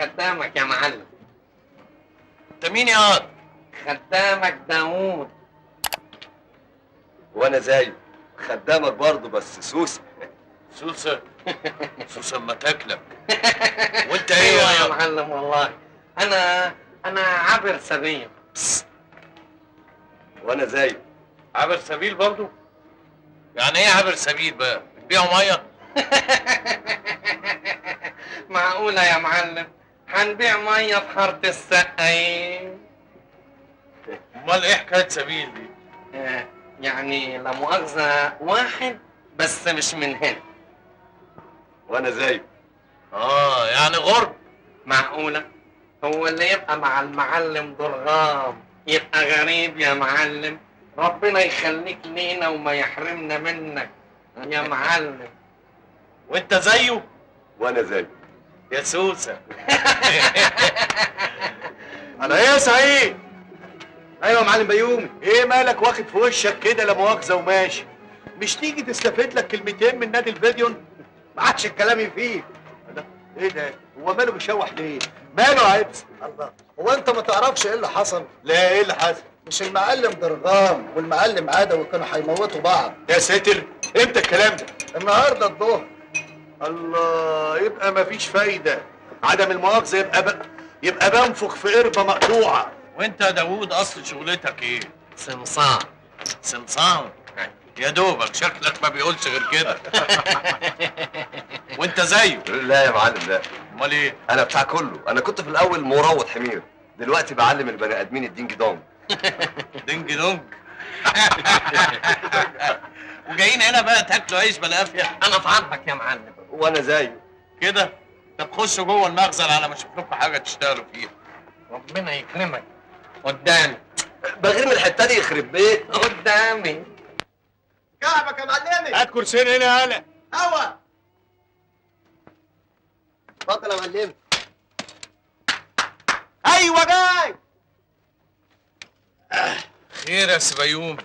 خدامك يا معلم. انت مين يا قاضي؟ خدامك داوود. وانا زيه خدامك برضه، بس سوسة. سوسة؟ سوسة اما تاكلك. وانت ايه ايوه يا معلم؟ والله انا عابر سبيل. وانا زيه. عابر سبيل برضه؟ يعني ايه عابر سبيل بقى؟ بتبيعوا مية؟ معقولة يا معلم هنبيع مية في حارة السقايين؟ امال ايه حكاية سبيل دي؟ يعني لا مؤاخذة واحد بس مش من هنا. وانا زيه. يعني غرب. معقولة؟ هو اللي يبقى مع المعلم ضرغام يبقى غريب يا معلم؟ ربنا يخليك لينا وما يحرمنا منك يا معلم. وانت زيه؟ وانا زيه. يا سوسة. على ايه يا سعيد؟ ايوه يا معلم بيومي. ايه مالك واخد في وشك كده لا مؤاخذة وماشي؟ مش تيجي تستفيد لك كلمتين من نادي الفيديون؟ ما عادش الكلام يفيد. ايه ده؟ هو ماله بيشوح ليه؟ ماله يا عبس؟ الله، هو انت ما تعرفش ايه اللي حصل؟ لا، ايه اللي حصل؟ مش المعلم ضرغام والمعلم عدوي كانوا هيموتوا بعض؟ يا ساتر، امتى الكلام ده؟ النهارده الظهر. الله، يبقى مفيش فايدة. عدم المؤاخذة يبقى بنفخ في قربة مقطوعة. وانت يا داوود اصل شغلتك ايه؟ سمسار. سمسار؟ يا دوبك شكلك ما بيقولش غير كده. وانت زيه؟ لا يا معلم لا. امال ايه؟ انا بتاع كله. انا كنت في الاول مروض حمير، دلوقتي بعلم البني ادمين ال ding dong. ding dong. وجايين هنا بقى تاكلوا عيش بالعافية؟ انا في عرضك يا معلم. وانا زيه. كده؟ طب خشوا جوه المخزن على ما اشوف لكم حاجة تشتغلوا فيها. ربنا يكرمك. قدامي. بغير من الحتة دي يخرب بيت. قدامي. كعبك يا معلمي. هات كرسيين هنا يا هلا. هوا. اتفضل يا معلمي. ايوه جاي. خير يا سبيومي.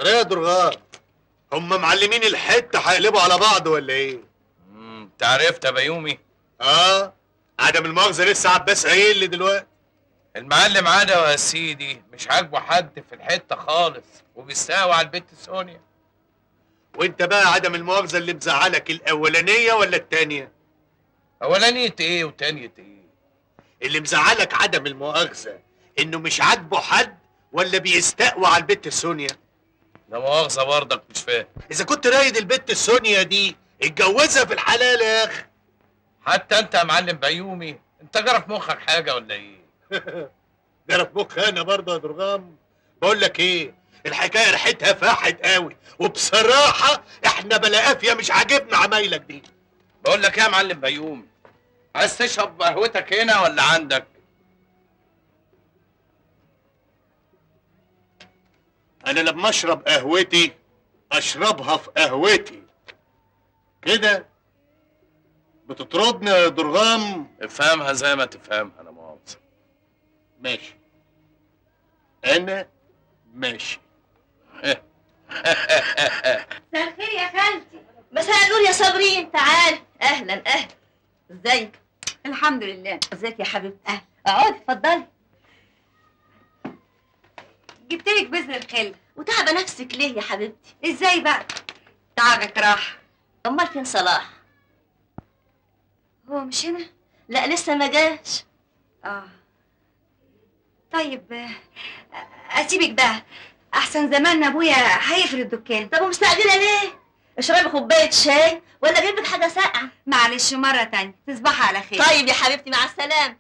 ايه يا درغام؟ هم معلمين الحتة هيقلبوا على بعض ولا ايه؟ انت عرفت يا بيومي؟ عدم المؤاخذة لسه عباس قايل لي دلوقتي. المعلم عدوي يا سيدي مش عاجبه حد في الحتة خالص، وبيستهوى على البت سونيا. وانت بقى عدم المؤاخذة اللي مزعلك الاولانية ولا الثانية؟ اولانيه ايه وتانية ايه؟ اللي مزعلك عدم المؤاخذة انه مش عاجبه حد ولا بيستقوى على البت سونيا؟ لا مؤاخذة برضك مش فاهم. اذا كنت رايد البت سونيا دي اتجوزها في الحلال يا اخي. حتى انت يا معلم بيومي انت جرى في مخك حاجة ولا ايه؟ جرى في مخي انا برضه يا درغام. بقول لك ايه، الحكاية ريحتها فاحت قوي، وبصراحة احنا بلا قافية مش عاجبنا عمايلك دي. بقول لك ايه يا معلم بيومي، عايز تشرب قهوتك هنا ولا عندك؟ انا لما اشرب قهوتي اشربها في قهوتي كده. بتطردني يا درغام؟ افهمها زي ما تفهمها، انا مؤاخذة. ماشي، انا ماشي. مساء الخير يا خالتي. مساء النور يا صابرين، تعال. اهلا اهلا. ازيك؟ الحمد لله. ازيك يا حبيبتي؟ اهلا، اقعدي اتفضلي. جبتلك بذر الخل. وتعبه نفسك ليه يا حبيبتي؟ ازاي بقى؟ تعبك راح. امال فين صلاح؟ هو مش هنا؟ لا لسه ما جاش. طيب اسيبك بقى، احسن زمان ابويا هيقفل الدكان. طب ومستعجله ليه؟ اشربي كوباية شاي ولا اجيب لك حاجة ساقعه؟ معلش مرة تانية، تصبحي على خير. طيب يا حبيبتي، مع السلامة.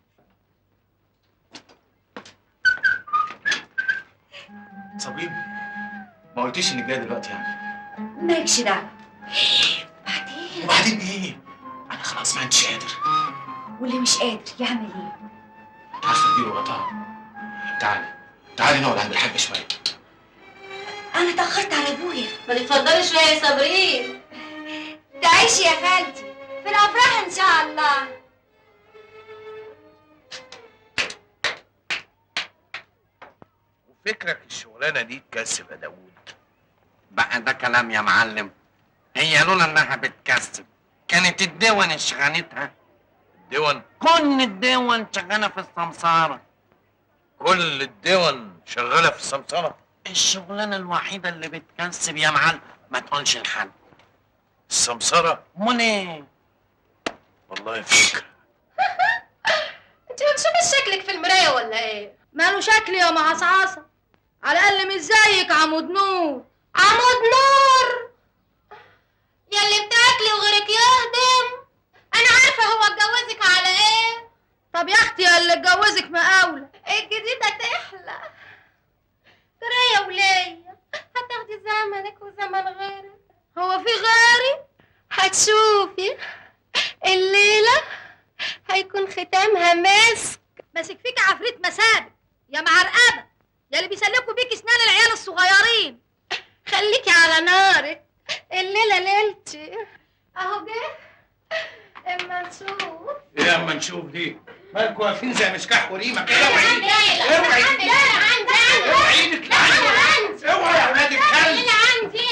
صابرين، ما قلتيش انك جاية دلوقتي يعني؟ مالكش دعوه. بعدين وبعدين ايه؟ انا خلاص ما عنديش قادر. واللي مش قادر يعمل ايه؟ انت عارفه كبير وقطعه. تعالي تعالي نقعد عند الحاج شوية. انا اتاخرت على ابويا. ما تتفضلي شوية يا صابرين. تعيشي يا خالتي في الافراح ان شاء الله. وفكرك الشغلانة دي تكسب يا داوود؟ بقى ده كلام يا معلم؟ هي لولا انها بتكسب كانت الدول اشغلتها. الدول؟ كل الدول شغالة في السمساره. كل الدول شغالة في السمسره؟ الشغلانة الوحيدة اللي بتكسب يا معلم، ما تقولش لحد. السمسره؟ امال ايه؟ والله فكرة. انت ما بتشوفيش شكلك في المراية ولا ايه؟ ماله شكلي يا معصعصه؟ على الاقل مش زيك عمود نور. عمود نور يا اللي بتاكلي وغيرك يهدم. انا عارفه هو اتجوزك على ايه. طب يا اختي يا اللي اتجوزك مقاوله. الجديدة تحلى. ترى يا وليه هتاخدي زمنك وزمن غيرك. هو في غيري؟ هتشوفي الليلة هيكون ختامها مسك. ماسك فيك عفريت مسابك يا معرقبه، يا اللي بيسلكوا بيك اسنان العيال الصغيرين. خليكي على نارك، الليلة ليلتي. اهو جه اما نشوف. ايه اما نشوف دي؟ مالكوا واقفين زي مشكاح وريمه كده؟ اوعي اوعي اوعي ايدك، اوعي يا ولاد الكلب. الليلة عندي.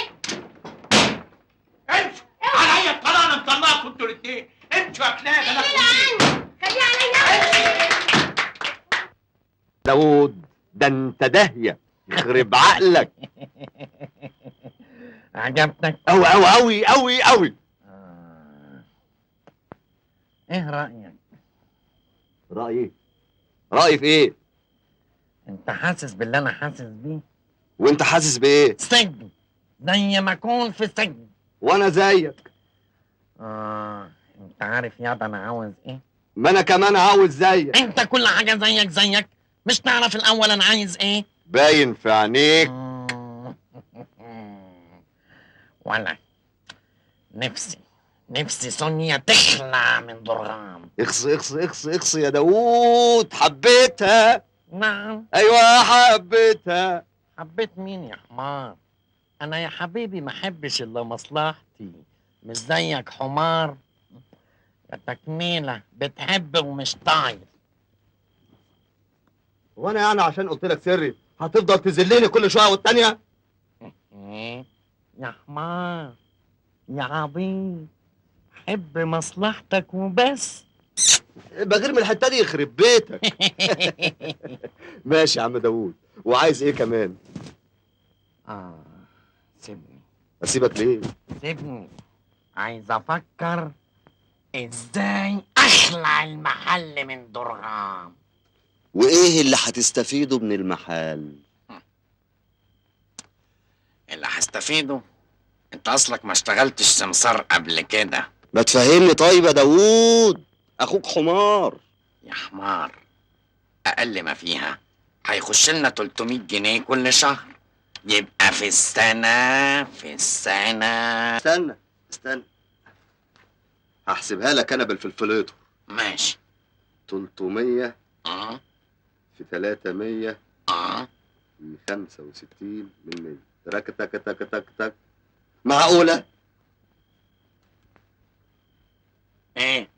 امشوا عليا الطلاق، انا مطلقكم انتوا الاثنين. امشوا يا كلاب. انا خليه عليا. داوود ده انت داهية، يخرب عقلك. عجبتك؟ أوي أوي أوي أوي أوي. ايه رأيك؟ رأيي؟ رأيي في ايه؟ انت حاسس باللي انا حاسس بيه؟ وانت حاسس بايه؟ سجن، زي ما اكون في سجن. وانا زيك. انت عارف ياض انا عاوز ايه؟ ما انا كمان عاوز زيك. انت كل حاجة زيك زيك، مش تعرف الاول انا عايز ايه؟ باين في عينيك. ولا نفسي نفسي سونيا تخلع من درغام. اخص اخص اخص اخص يا داوود، حبيتها. نعم. ايوه حبيتها. حبيت مين يا حمار؟ انا يا حبيبي ما احبش الا مصلحتي، مش زيك حمار يا تكميله بتحب ومش طايق. وانا يعني عشان قلت لك سري هتفضل تذلني كل شوية والتانية؟ يا حمار يا عبيط، حب مصلحتك وبس. بغير من الحتة دي يخرب بيتك. ماشي يا عم داوود، وعايز ايه كمان؟ سيبني. اسيبك ليه؟ سيبني، عايز افكر ازاي اخلع المحل من درغام. وايه اللي هتستفيده من المحل؟ اللي هستفيده؟ انت اصلك ما اشتغلتش سمسار قبل كده. ما تفهمني طيب يا داوود، اخوك حمار. يا حمار، اقل ما فيها هيخش لنا 300 جنيه كل شهر، يبقى في السنة في السنة. استنى استنى، هحسبها لك انا بالفلفليتر. ماشي. 300 في 300 في 65 من 100. تك تك تك تك تك. معقولة؟ ايه؟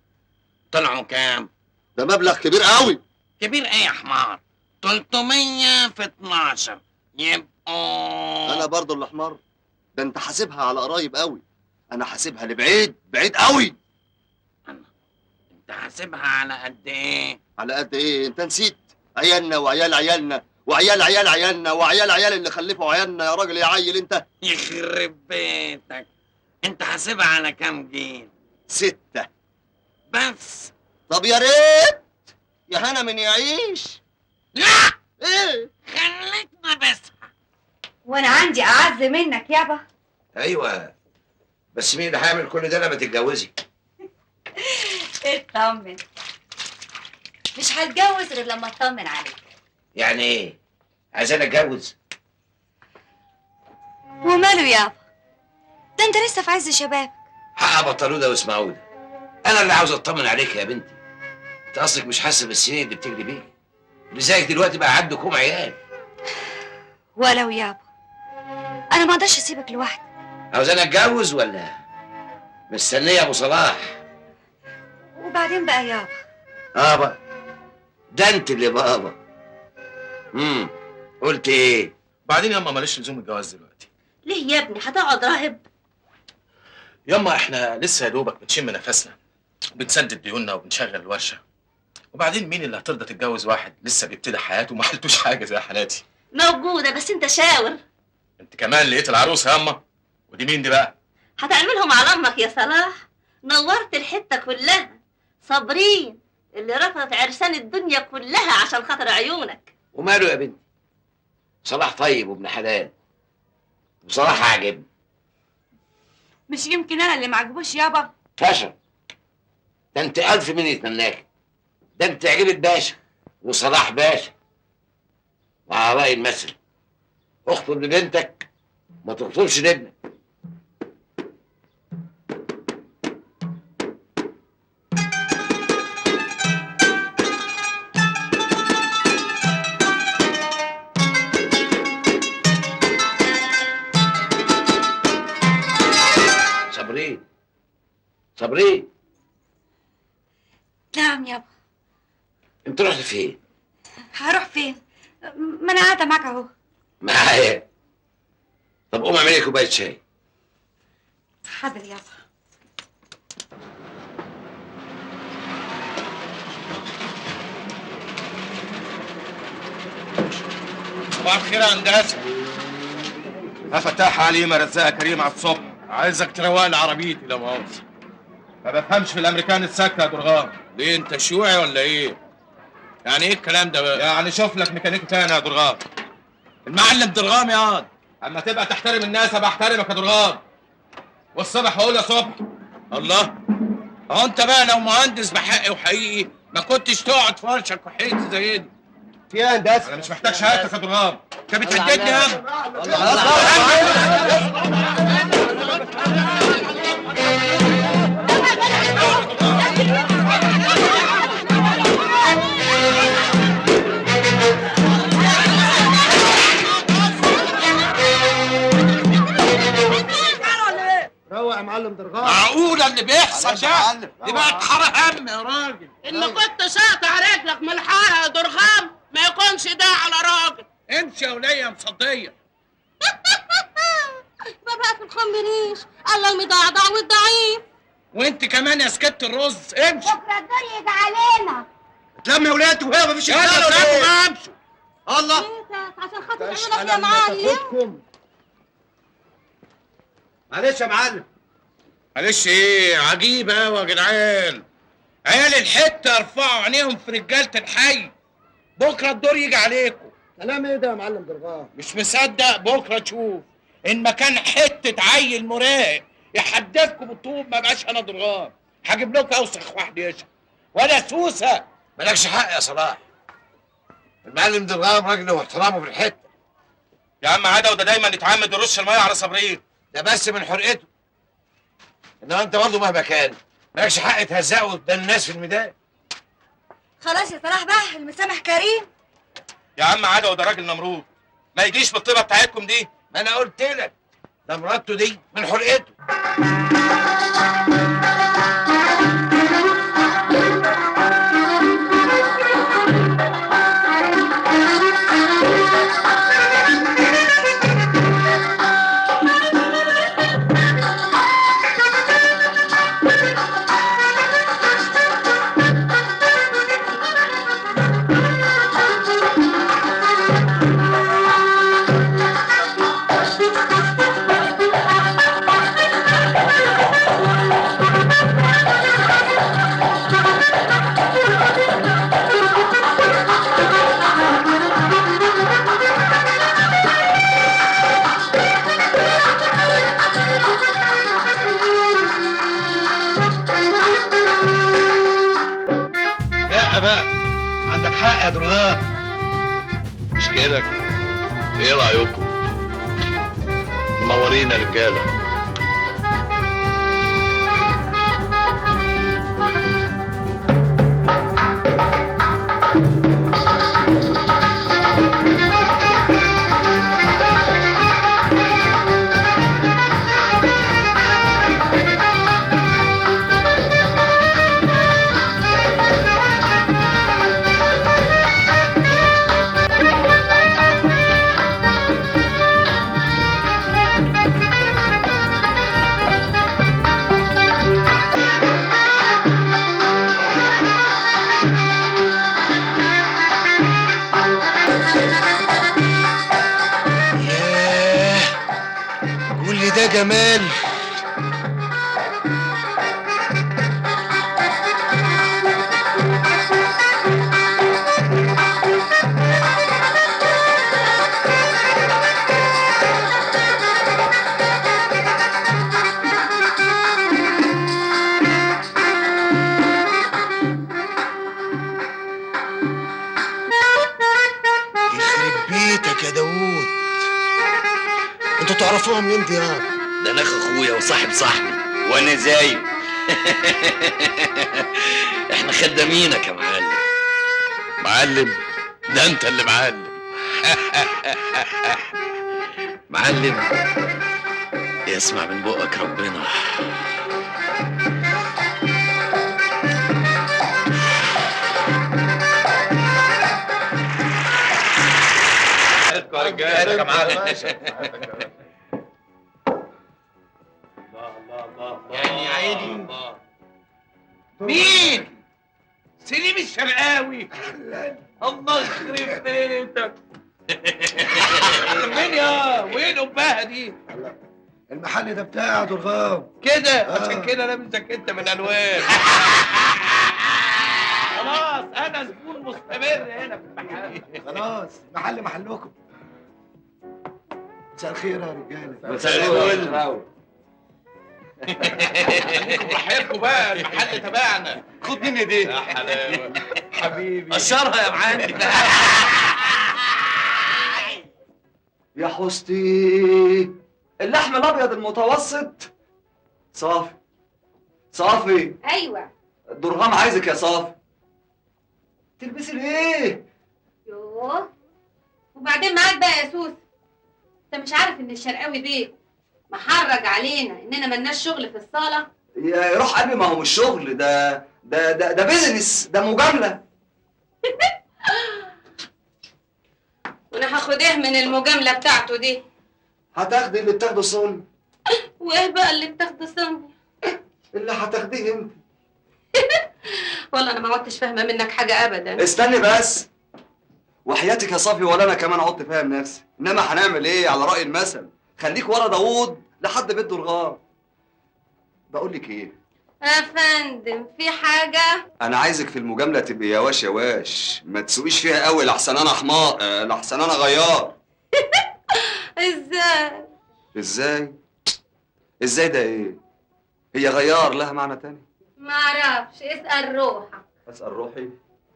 طلعوا كام؟ ده مبلغ كبير قوي. كبير ايه يا حمار؟ 300 في 12 يبقوا. انا برضو اللي حمار؟ ده انت حاسبها على قرايب قوي، انا حاسبها لبعيد بعيد قوي. انت حاسبها على قد ايه؟ على قد ايه؟ انت نسيت عيالنا وعيال عيالنا وعيال عيال عيالنا وعيال عيال اللي خلفوا عيالنا. يا راجل يا عيل انت. يخرب بيتك، انت حاسبها على كام جيل؟ 6 بس. طب يا ريت يا هنا من يعيش. لا ايه؟ خليتنا بس. وانا عندي اعز منك يابا. ايوه بس مين اللي هيعمل كل ده لما تتجوزي؟ اطمن، مش هتجوز غير لما اطمن عليك. يعني ايه؟ عايزاني اتجوز؟ وماله يابا، ده انت لسه في عز شبابك. حق بطلوده واسمعوده، انا اللي عاوز اطمن عليك يا بنتي. انت اصلك مش حاسه بالسنين اللي بتجري بيك، اللي زيك دلوقتي بقى عندكم عيال. ولو يابا، انا ما اقدرش اسيبك لوحدك. عاوزاني اتجوز ولا مستنيه يا ابو صلاح؟ وبعدين بقى يابا. ابا ده انت اللي بابا. قلت ايه؟ بعدين ياما ماليش لزوم الجواز دلوقتي. ليه يا ابني؟ هتقعد راهب؟ ياما احنا لسه يا دوبك بنشم نفسنا، بنسدد ديوننا وبنشغل الورشة. وبعدين مين اللي هترضى تتجوز واحد لسه بيبتدي حياته وما حلتوش حاجة زي حالاتي؟ موجودة بس انت شاور. انت كمان لقيت العروسة ياما؟ ودي مين دي بقى؟ هتعملهم على امك يا صلاح، نورت الحتة كلها. صابرين اللي رفضت عرسان الدنيا كلها عشان خاطر عيونك. وماله يا بنتي؟ صلاح طيب وابن حلال، بصراحة عاجبني. مش يمكن انا اللي معجبوش يابا؟ فشل ده، انت الف مين يتمناك، ده انت عجبت باشا وصلاح باشا. وعلى رأي المثل، اخطب لبنتك ما تخطبش لابنك. صابرين، صابرين. نعم يابا. انت رحت فين؟ هروح فين؟ ما انا قاعدة معاك اهو. معايا؟ طب قوم اعملي كوباية شاي. حاضر يابا. صباح الخير يا هندسة. يا فتاح علي ما رزقك كريم على الصبح. عايزك تروق لي عربيتي لا مؤاخذة. ما بفهمش في الامريكان الساكنة يا درغام. ليه انت شيوعي ولا ايه؟ يعني ايه الكلام ده بقى؟ يعني شوف لك ميكانيكي تاني يا درغام. المعلم درغام يا واد. اما تبقى تحترم الناس ابقى احترمك يا درغام. والصبح هقول يا صبح. الله، هو انت بقى لو مهندس بحق وحقيقي ما كنتش تقعد في ورشك وحيتي زي دي. في ايه يا هندسة؟ انا مش محتاج شهادتك يا درغام. انت بتهددني يا عم. روق يا معلم درغام. معقولة اللي بيحصل ده؟ دي بقت حارة هم يا راجل. إن كنت شاطع رجلك من الحارة يا درغام ما يكونش ده على راجل. امشي يا ولية مصدية. ما بقى في الخمريش الله المضعضع والضعيف. وانت كمان يا سكت الرز امشي. بكره الدور يجي علينا. اتلم يا ولاد وهي مفيش يلا اتلموا امشوا. الله عشان خاطر عيونك يا معلم. معلش يا معلم. معلش ايه؟ عجيبة قوي يا جدعان. عيال الحتة ارفعوا عينيهم في رجالة الحي. بكرة الدور يجي عليكم. كلام ايه ده يا معلم درغام؟ مش مصدق؟ بكرة تشوف ان مكان حتة عيل مراهق يحدفكم بالطوب ما بقاش انا درغام. هجيب لكم اوسخ واحد يشرب ولا سوسة. مالكش حق يا صلاح، المعلم درغام راجل واحترامه في الحتة. يا عم عدو ده دايما يتعمد يرش المية على صابرين. ده بس من حرقته، انما انت برضه مهما كان مالكش حق تهزقه قدام الناس في الميدان. خلاص يا صلاح بقى، المسامح كريم. يا عم عدو ده راجل نمرود، ما يجيش بالطيبه بتاعتكم دي. ما انا قلت لك ده مراته دي من حرقته. لا بقى عندك حق يا درغام. مش كده؟ ايه رايكم؟ منورين يا رجاله. Thank you. جمال. يخرب بيتك يا داوود، انتوا تعرفوها منين دي يا؟ ده انا اخ اخويا وصاحب صاحبي وانا زيه. احنا خدامينك يا معلم. معلم؟ ده انت اللي معلم. معلم يسمع من بقك ربنا. يا معلم. يعني عيني مين؟ سليم الشرقاوي. الله يخرب بيتك. مين يا وين امها دي؟ المحل ده بتاع درغام كده عشان كده لابس جاكيته من الالوان. خلاص انا زبون مستمر هنا في المحل. خلاص المحل محلكم. مساء الخير يا رجاله. مساء الفل. خليكم براحتكم بقى، المحل تبعنا. خد مني دي. يا حلاوة حبيبي. قشرها يا معلم. يا حستي اللحم الابيض المتوسط. صافي صافي. ايوه درغام عايزك يا صافي. تلبسي ليه؟ يوه وبعدين معاك بقى يا سوس، انت مش عارف ان الشرقاوي بيه محرج علينا اننا ملناش شغل في الصاله؟ يا روح قلبي، ما هو مش شغل ده، ده ده ده بيزنس، ده مجاملة. وانا هاخد ايه من المجاملة بتاعته دي؟ هتاخدي اللي بتاخده سوني. وايه بقى اللي بتاخده سوني؟ اللي هتاخديه انت. والله انا ما عدتش فاهمه منك حاجة ابدا. استني بس وحياتك يا صافي، ولا انا كمان عدت فاهم نفسي. انما هنعمل ايه؟ على راي المثل، خليك ورا داوود لحد بيت درغام. بقول لك ايه يا فندم، في حاجة؟ انا عايزك في المجاملة تبقي يا واش يا واش، ما تسوقيش فيها قوي لحسن انا حمار، لحسن انا غيار. ازاي؟ ازاي؟ ازاي ده ايه؟ هي غيار لها معنى تاني؟ ما اعرفش، اسال روحك. اسال روحي؟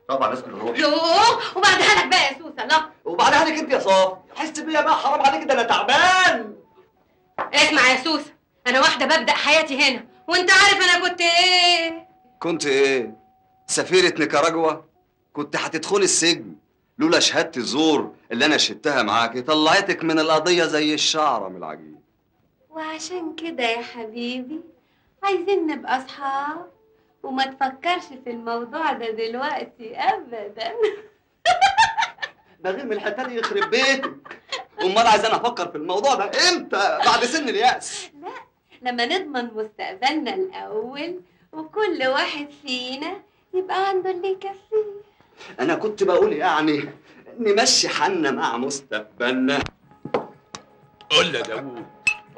طبعا اسال روحي. يوه وبعدها لك بقى يا سوسة. لا وبعدها لك انت يا صافي، حس بيا بقى، حرام عليك ده انا تعبان. اسمع يا سوسة، انا واحدة ببدا حياتي هنا، وانت عارف انا كنت ايه؟ كنت ايه؟ سفيرة نيكاراجوا؟ كنت هتدخلي السجن لولا شهادة الزور اللي انا شهدتها معاكي طلعتك من القضية زي الشعرة من العجين. وعشان كده يا حبيبي عايزين نبقى اصحاب، وما تفكرش في الموضوع ده دلوقتي ابدا. ده غير من الحتة دي يخرب بيتك. امال عايز انا افكر في الموضوع ده امتى؟ بعد سن اليأس؟ لا، لما نضمن مستقبلنا الاول، وكل واحد فينا يبقى عنده اللي يكفيه. انا كنت بقول يعني نمشي حالنا مع مستقبلنا. قول يا داوود.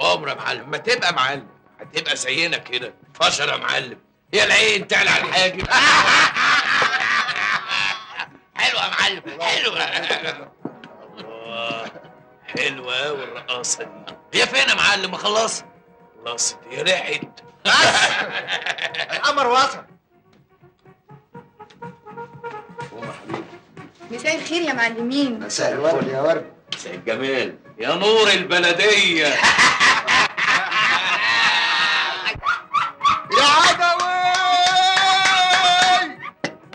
عمر يا معلم، ما تبقى معلم هتبقى زينا كده. فشل يا معلم، هي العين تعلى على الحاجب. حلوة يا معلم، حلوة. الله حلوة قوي الرقاصه دي. هي فين يا معلم؟ ما خلصت؟ خلصت هي ريحت. بس القمر وصل. قوم يا حبيبي. مساء الخير يا معلمين. مساء الورد يا ورد. مساء الجمال يا نور البلدية. يا عدوي.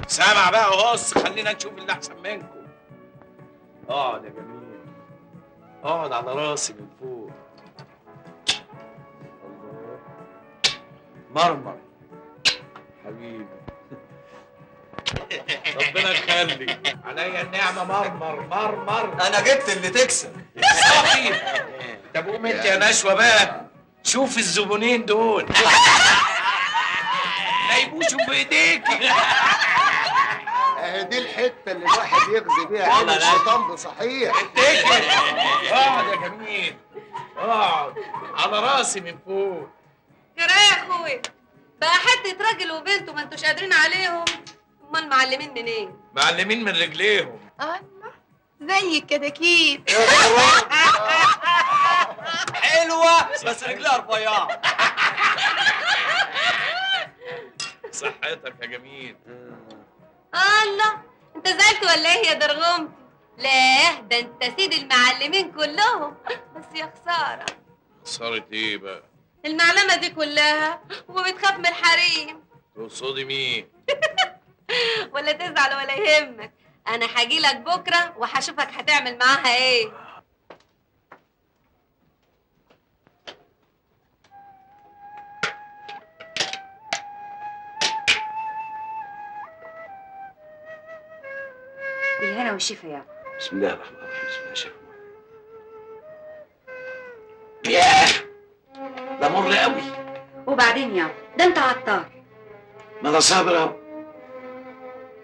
سامع بقى وقص، خلينا نشوف اللي احسن منكم. اقعد يا جميل، اقعد على راسي من فوق. الله مرمر حبيبي. ربنا يخليك عليا النعمة. مرمر مرمر. انا جبت اللي تكسب. صافي. طب قوم انت يا نشوى بقى، شوف الزبونين دول لا يبوسوا في ايديكي. دي الحتة اللي الواحد يغزي بيها عين الشيطان بصحيح. اقعد يا جميل. اقعد على راسي من فوق. كرايه يا اخويا، بقى حتة راجل وبنت وما انتوش قادرين عليهم، امال معلمين منين؟ معلمين من رجليهم. الله، زي الكتاكيت. حلوة بس رجلها رفيعة. صحتك يا جميل. الله، انت زعلت ولا ايه يا درغوم؟ لا ده انت سيد المعلمين كلهم، بس يا خسارة. خسارة ايه بقى؟ المعلمة دي كلها وبتخاف من الحريم. تقصدي مين؟ ولا تزعل ولا يهمك، انا هاجيلك بكره وهشوفك هتعمل معاها ايه. بالهنا والشفا يابا. بسم الله الرحمن الرحيم. بسم الله شفا. ياه ده مر قوي. وبعدين يابا ده انت عطار. ما انا صابر اهو،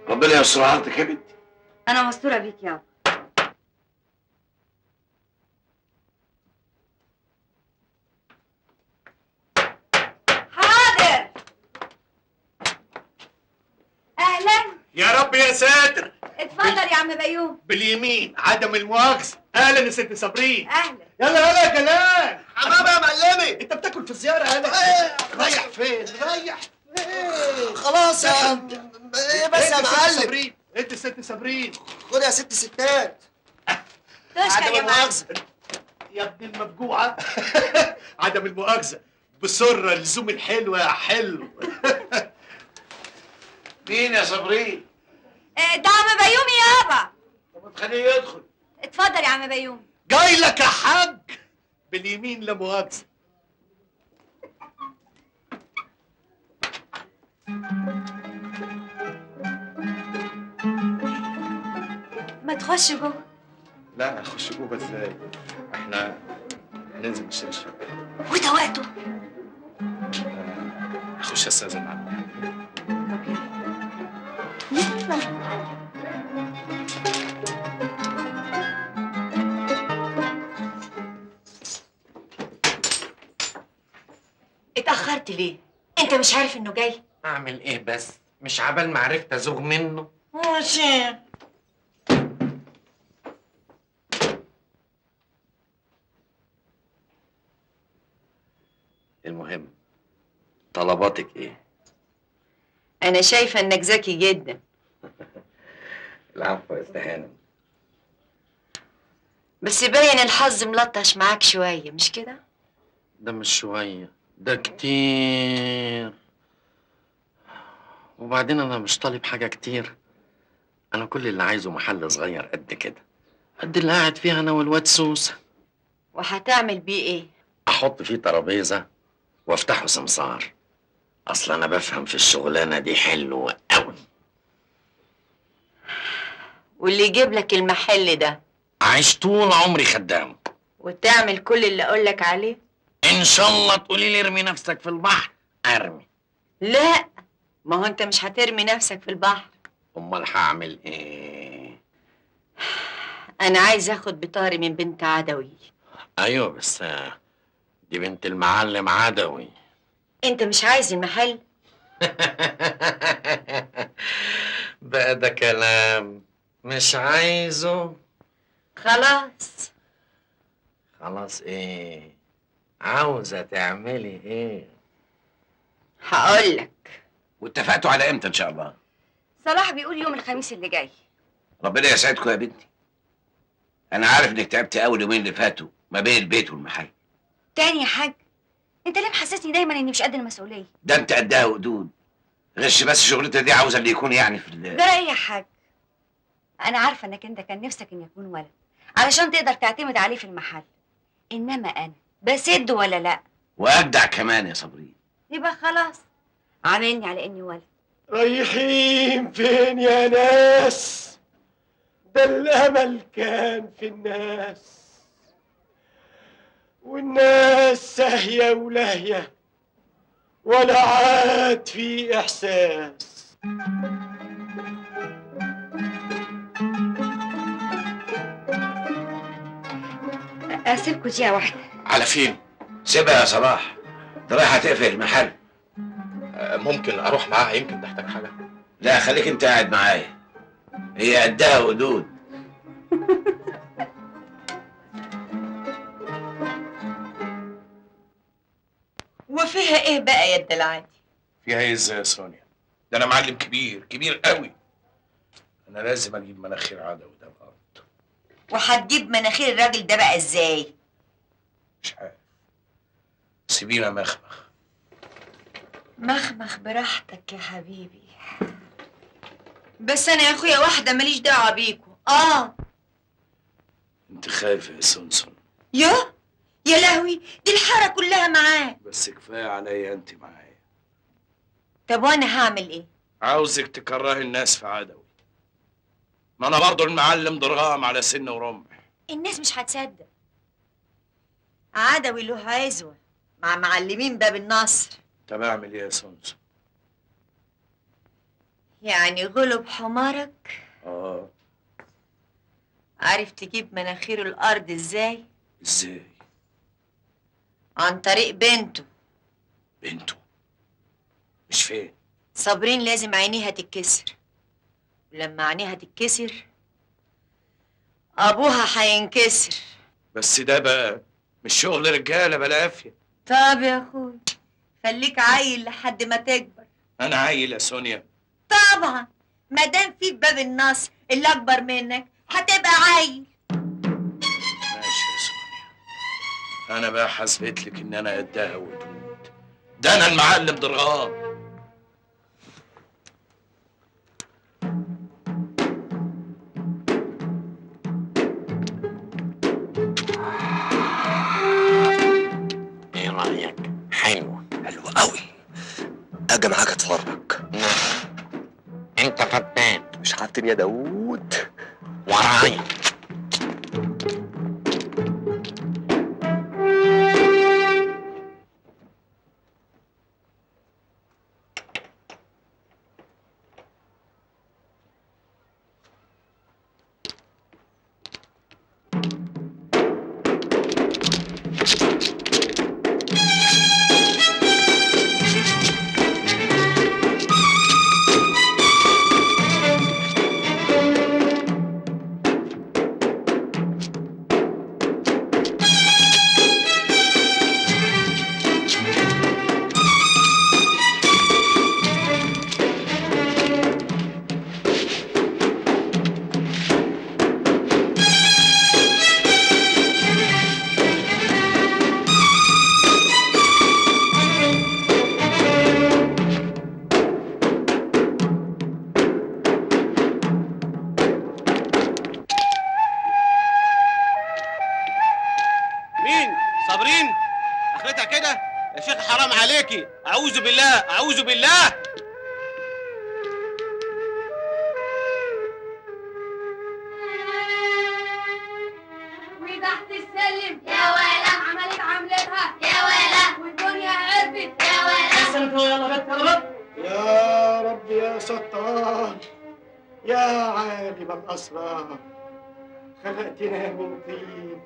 ربنا يستر عرضك يا بنتي. انا مستورة بيك يابا. حاضر. اهلا. يا رب يا ساتر. اتفضل يا عم بيوم. باليمين عدم المؤاخذة. اهلا يا ست صابرين. اهلا. يلا يلا يا جلال. حمامه يا معلمي، انت بتاكل في الزيارة. يلا رايح فين؟ رايح فين؟ خلاص يا ايه بس يا معلم. انت ست صابرين. خد يا ست ستات. تشكر يا معلم. يا ابن المفجوعه. عدم المؤاخذة بسره لزوم الحلوة يا حلو. مين يا صابرين؟ ده عم بيومي يابا. طب تخليه يدخل. اتفضل يا عم بيومي. جاي لك يا حاج. باليمين لا مؤاخذة. ما تخش جوه. لا اخش جوه ازاي؟ احنا هننزل نشتري الشبكة. وده وقته؟ اخش استاذن معاك. طب يلا يلا. اتأخرت ليه؟ انت مش عارف انه جاي؟ اعمل ايه بس؟ مش عبال ما عرفت ازوغ منه. ماشي. المهم طلباتك ايه؟ أنا شايفة إنك ذكي جدا. العفو يا استهانة. بس باين الحظ ملطش معاك شوية، مش كده؟ ده مش شوية، ده كتير. وبعدين أنا مش طالب حاجة كتير، أنا كل اللي عايزه محل صغير قد كده، قد اللي قاعد فيها أنا والواد سوسة. وهتعمل بيه إيه؟ أحط فيه ترابيزة وأفتحه سمسار. أصل أنا بفهم في الشغلانة دي حلو أوي. واللي يجيب لك المحل ده؟ عايش طول عمري خدام. وتعمل كل اللي أقولك عليه؟ إن شاء الله تقولي لي ارمي نفسك في البحر أرمي. لا، ما هو أنت مش هترمي نفسك في البحر. أمال هعمل إيه؟ أنا عايز آخد بطاري من بنت عدوي. أيوه بس دي بنت المعلم عدوي. أنت مش عايز المحل؟ بقى ده كلام مش عايزه. خلاص. خلاص إيه؟ عاوزة تعملي إيه؟ هقولك. واتفقتوا على إمتى إن شاء الله؟ صلاح بيقول يوم الخميس اللي جاي. ربنا يسعدكم يا بنتي. أنا عارف إنك تعبت أول يومين اللي فاتوا ما بين البيت والمحل. تاني يا حاج، أنت ليه محسسني دايما إني مش قد المسؤولية؟ ده أنت قدها وقدود. غش بس شغلتها دي عاوزة اللي يكون يعني في ال جرى إيه يا حاج؟ أنا عارفة إنك أنت كان نفسك إني أكون ولد علشان تقدر تعتمد عليه في المحل، إنما أنا بسد ولا لأ؟ وأجدع كمان يا صابرين. يبقى خلاص عاملني على إني ولد. رايحين فين يا ناس؟ ده الأمل كان في الناس، والناس ساهية ولاهية ولا عاد في إحساس. أسيبكوا دقيقة واحدة. على فين؟ سيبها يا صلاح، ده رايحة تقفل المحل. ممكن اروح معاها، يمكن تحتاج حاجة. لا خليك انت قاعد معايا، هي قدها وقدود. وفيها ايه بقى يا الدلعادي؟ فيها ايه ازاي يا سونيا؟ ده انا معلم كبير كبير قوي. انا لازم اجيب مناخير عدوي ده الارض. وهتجيب مناخير الراجل ده بقى ازاي؟ مش عارف، سيبينا مخمخ. مخمخ براحتك يا حبيبي، بس انا يا اخويا واحدة ماليش دعوه بيكو. انت خايفة يا سونسون؟ يا لهوي، دي الحارة كلها معاك. بس كفاية عليا انت معايا. طب وانا هعمل ايه؟ عاوزك تكرهي الناس في عدوي. ما انا برضو المعلم ضرغام على سن ورمح. الناس مش هتصدق. عدوي له عزوه مع معلمين باب النصر. طب اعمل ايه يا سونسون؟ يعني غلب حمارك؟ عارف تجيب مناخير الارض ازاي؟ ازاي؟ عن طريق بنته. بنته؟ مش فين؟ صابرين لازم عينيها تتكسر، ولما عينيها تتكسر ابوها هينكسر. بس ده بقى مش شغل رجاله بلا عافية. طب يا اخوي خليك عيل لحد ما تكبر. انا عيل يا سونيا؟ طبعا، ما دام في باب النصر اللي اكبر منك هتبقى عيل. ماشي يا سونيا، انا بقى حسبت لك ان انا قدها ودود. ده انا المعلم ضرغام. ايه رايك؟ حلوة. حلوة قوي. اجي معاك اتفرج. انت فتان. مش عارفين يا داوود. ورايا. صابرين اخرتها كده يا شيخ، حرام عليكي. اعوذ بالله اعوذ بالله. وتحت السلم يا ولا عملت عملتها يا ولا، والدنيا عرفت يا ولا. يلا بت يلا بت. يا رب يا ستار يا عالم الاسرار، خلقتنا من طين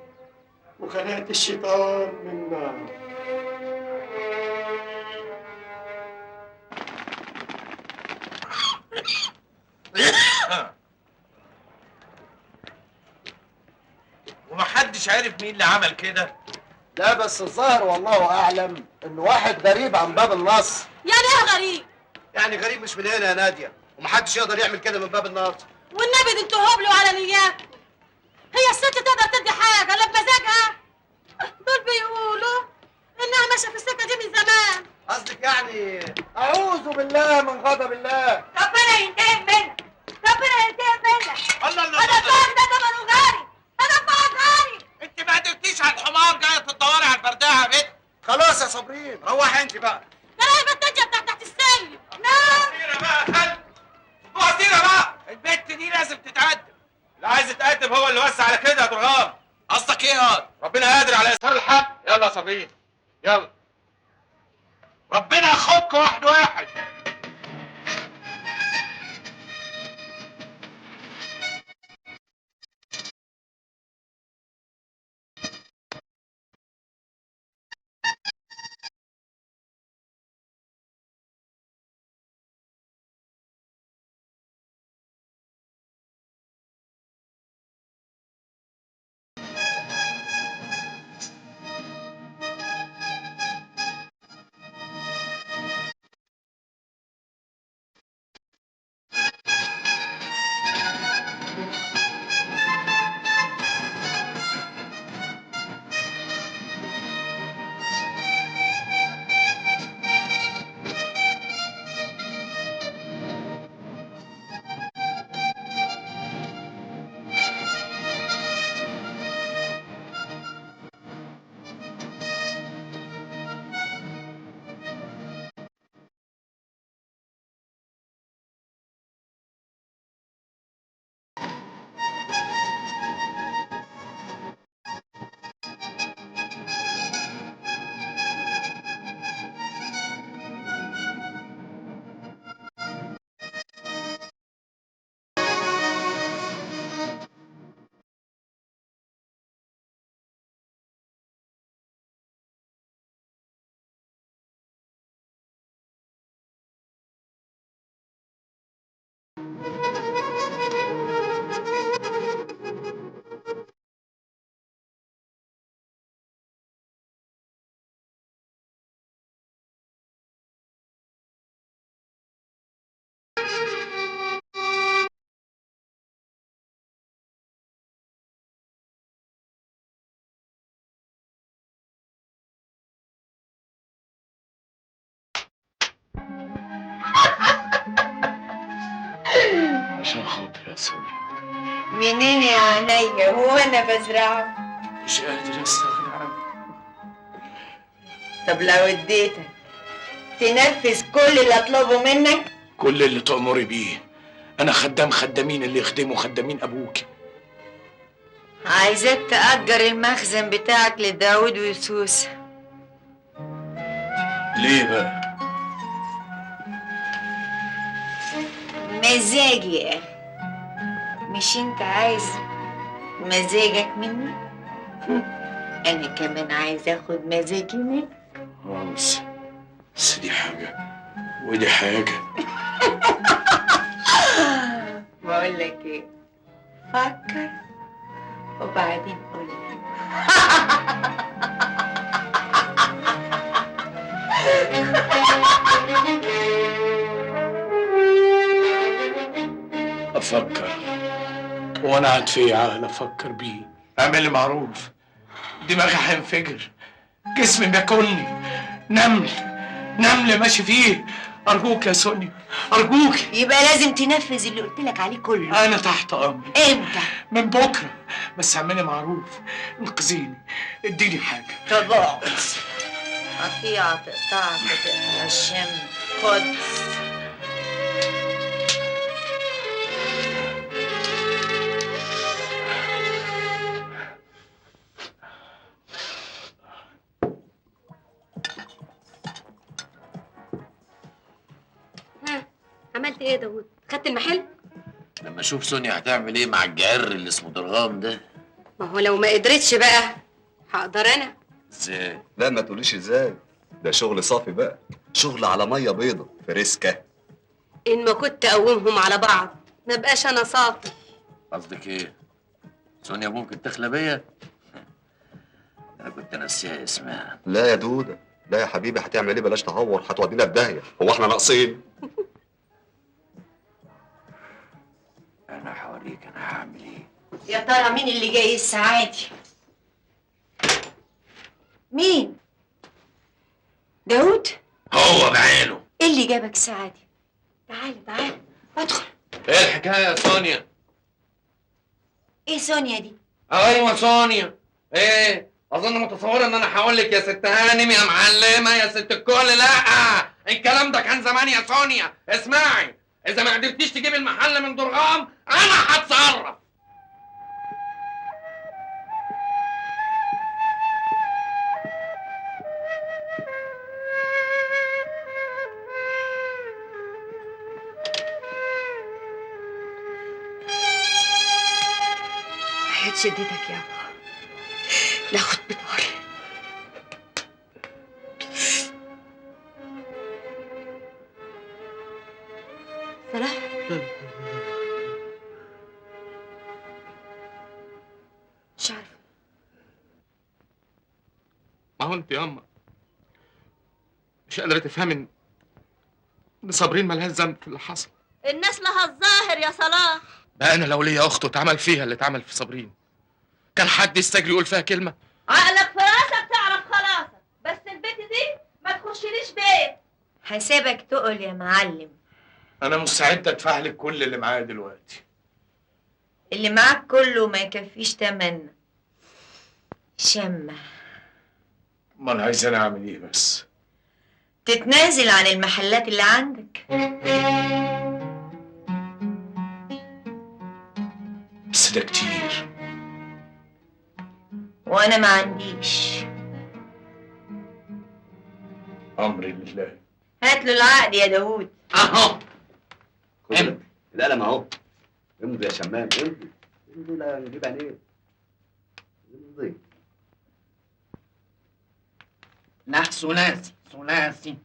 وخلقت الشيطان من نار. ومحدش عارف مين اللي عمل كده. لا بس الظاهر والله اعلم ان واحد غريب عن باب النصر. يعني ايه غريب؟ يعني غريب مش من هنا يا ناديه، ومحدش يقدر يعمل كده من باب النصر. والنبي دي انتوا هبلوا على نياكم. هي الست تقدر تدي حاجة لا بمزاجها؟ دول بيقولوا انها ماشية في السكة دي من زمان. قصدك يعني؟ اعوذ بالله من غضب الله. ربنا ينتقم منك، ربنا ينتقم منك. الله الله، انا فاهم ده ثمنه غالي، انا فاهم غالي. انت ما قدرتيش على الحمار، جاية تدوري على البردعه يا بنت. خلاص يا صابرين روحي انت بقى. ده انا البت بتاعت تحت السلم. نعم. وزيره بقى خل وزيره بقى، البت دي لازم تتعدل. اللي عايز يتقدم هو اللي وسع على كده يا درغام. قصدك ايه يا ربنا قادر على اظهار الحق. يلا يا صابرين يلا، ربنا ياخدكم واحد واحد. خاطر يا سونيا. منين يا عينيا؟ هو انا بزرعه؟ مش قادر استغنى عنه. طب لو اديتك تنفذ كل اللي اطلبه منك؟ كل اللي تأمري بيه. انا خدام خدامين اللي يخدموا خدامين ابوك. عايزاك تأجر المخزن بتاعك لداود وسوسة. ليه بقى؟ مزاجي يا اخي. مش انت عايز مزاجك مني؟ انا كمان عايز اخد مزاجي منك. بس دي حاجة ودي حاجة. بقول لك ايه، فكر وبعدين قول لي. افكر وانا قاعد في عقل افكر بيه. اعملي معروف، دماغي هينفجر، جسمي بياكلني، نمل نمل ماشي فيه. ارجوك يا سونيا، ارجوك. يبقى لازم تنفذ اللي قلت لك عليه كله. انا تحت امرك. امتى؟ من بكره. بس اعملي معروف، انقذيني، اديني حاجة. طب اقعد. قطيعة تقطعك وتقطع الشم. خد. ها عملت ايه يا داوود؟ خدت المحل؟ لما اشوف سونيا هتعمل ايه مع الجعر اللي اسمه درغام ده. ما هو لو ما قدرتش بقى هقدر انا. ازاي؟ لا ما تقوليش ازاي، ده شغل صافي بقى، شغل على مية بيضة فريسكا. ان ما كنت اقومهم على بعض ما بقاش انا صافي. قصدك ايه؟ سونيا ممكن تخلى بيا؟ انا كنت ناسيها اسمها. لا يا دوده، لا يا حبيبي، هتعمل ايه؟ بلاش تهور، هتودينا في داهية. هو احنا ناقصين؟ انا هوريك انا هعمل ايه. يا ترى مين اللي جاي الساعة دي؟ مين؟ داود؟ هو بعينه. ايه اللي جابك الساعة دي؟ تعالى تعالى ادخل. ايه الحكاية يا سونيا؟ ايه سونيا دي؟ ايوه سونيا. ايه؟ اظن متصورة ان انا هقول لك يا ست هانم يا معلمه يا ست الكل. لا، الكلام ده كان زمان يا سونيا. اسمعي، اذا ما قدرتيش تجيبي المحل من درغام انا هتصرف. حياة شدتك يابا، ناخد بناري. صلاح، مش عارفه. ما هو انت ياما مش قادرة تفهمي ان صابرين مالهاش ذنب في اللي حصل. الناس لها الظاهر يا صلاح. بقى انا لو ليا اخت واتعمل فيها اللي اتعمل في صابرين كان حد يستجري يقول فيها كلمة؟ عقلك في راسك تعرف خلاصك، بس البيت دي ما تخشليش بيت. حسابك تقل يا معلم. انا مستعد ادفع لك كل اللي معايا دلوقتي. اللي معاك كله ما يكفيش تمن شمة. امال عايز انا اعمل ايه بس؟ تتنازل عن المحلات اللي عندك. بس ده كتير. وانا ما عنديش. امري لله. هات له العقد يا داوود. اهو خد القلم اهو. امضي يا شمام، امضي امضي. لا نجيب عينيك. امضي. لا ثلاثي ثلاثي.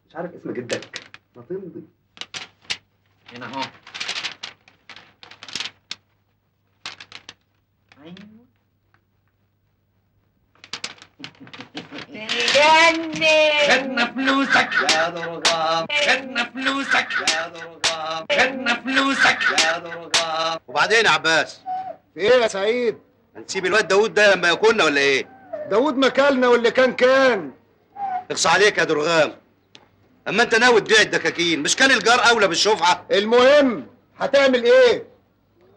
مش عارف اسم جدك، ما تمضي. هنا اهو. ايوه. تجنن. خدنا فلوسك يا درغام، خدنا فلوسك يا درغام، خدنا فلوسك يا درغام. وبعدين يا عباس؟ في ايه يا سعيد؟ هنسيب الواد داوود ده لما ياكلنا ولا ايه؟ داوود مكلنا واللي كان كان. اخص عليك يا درغام، اما انت ناوي تبيع الدكاكين مش كان الجار اولى بالشفعه؟ المهم هتعمل ايه؟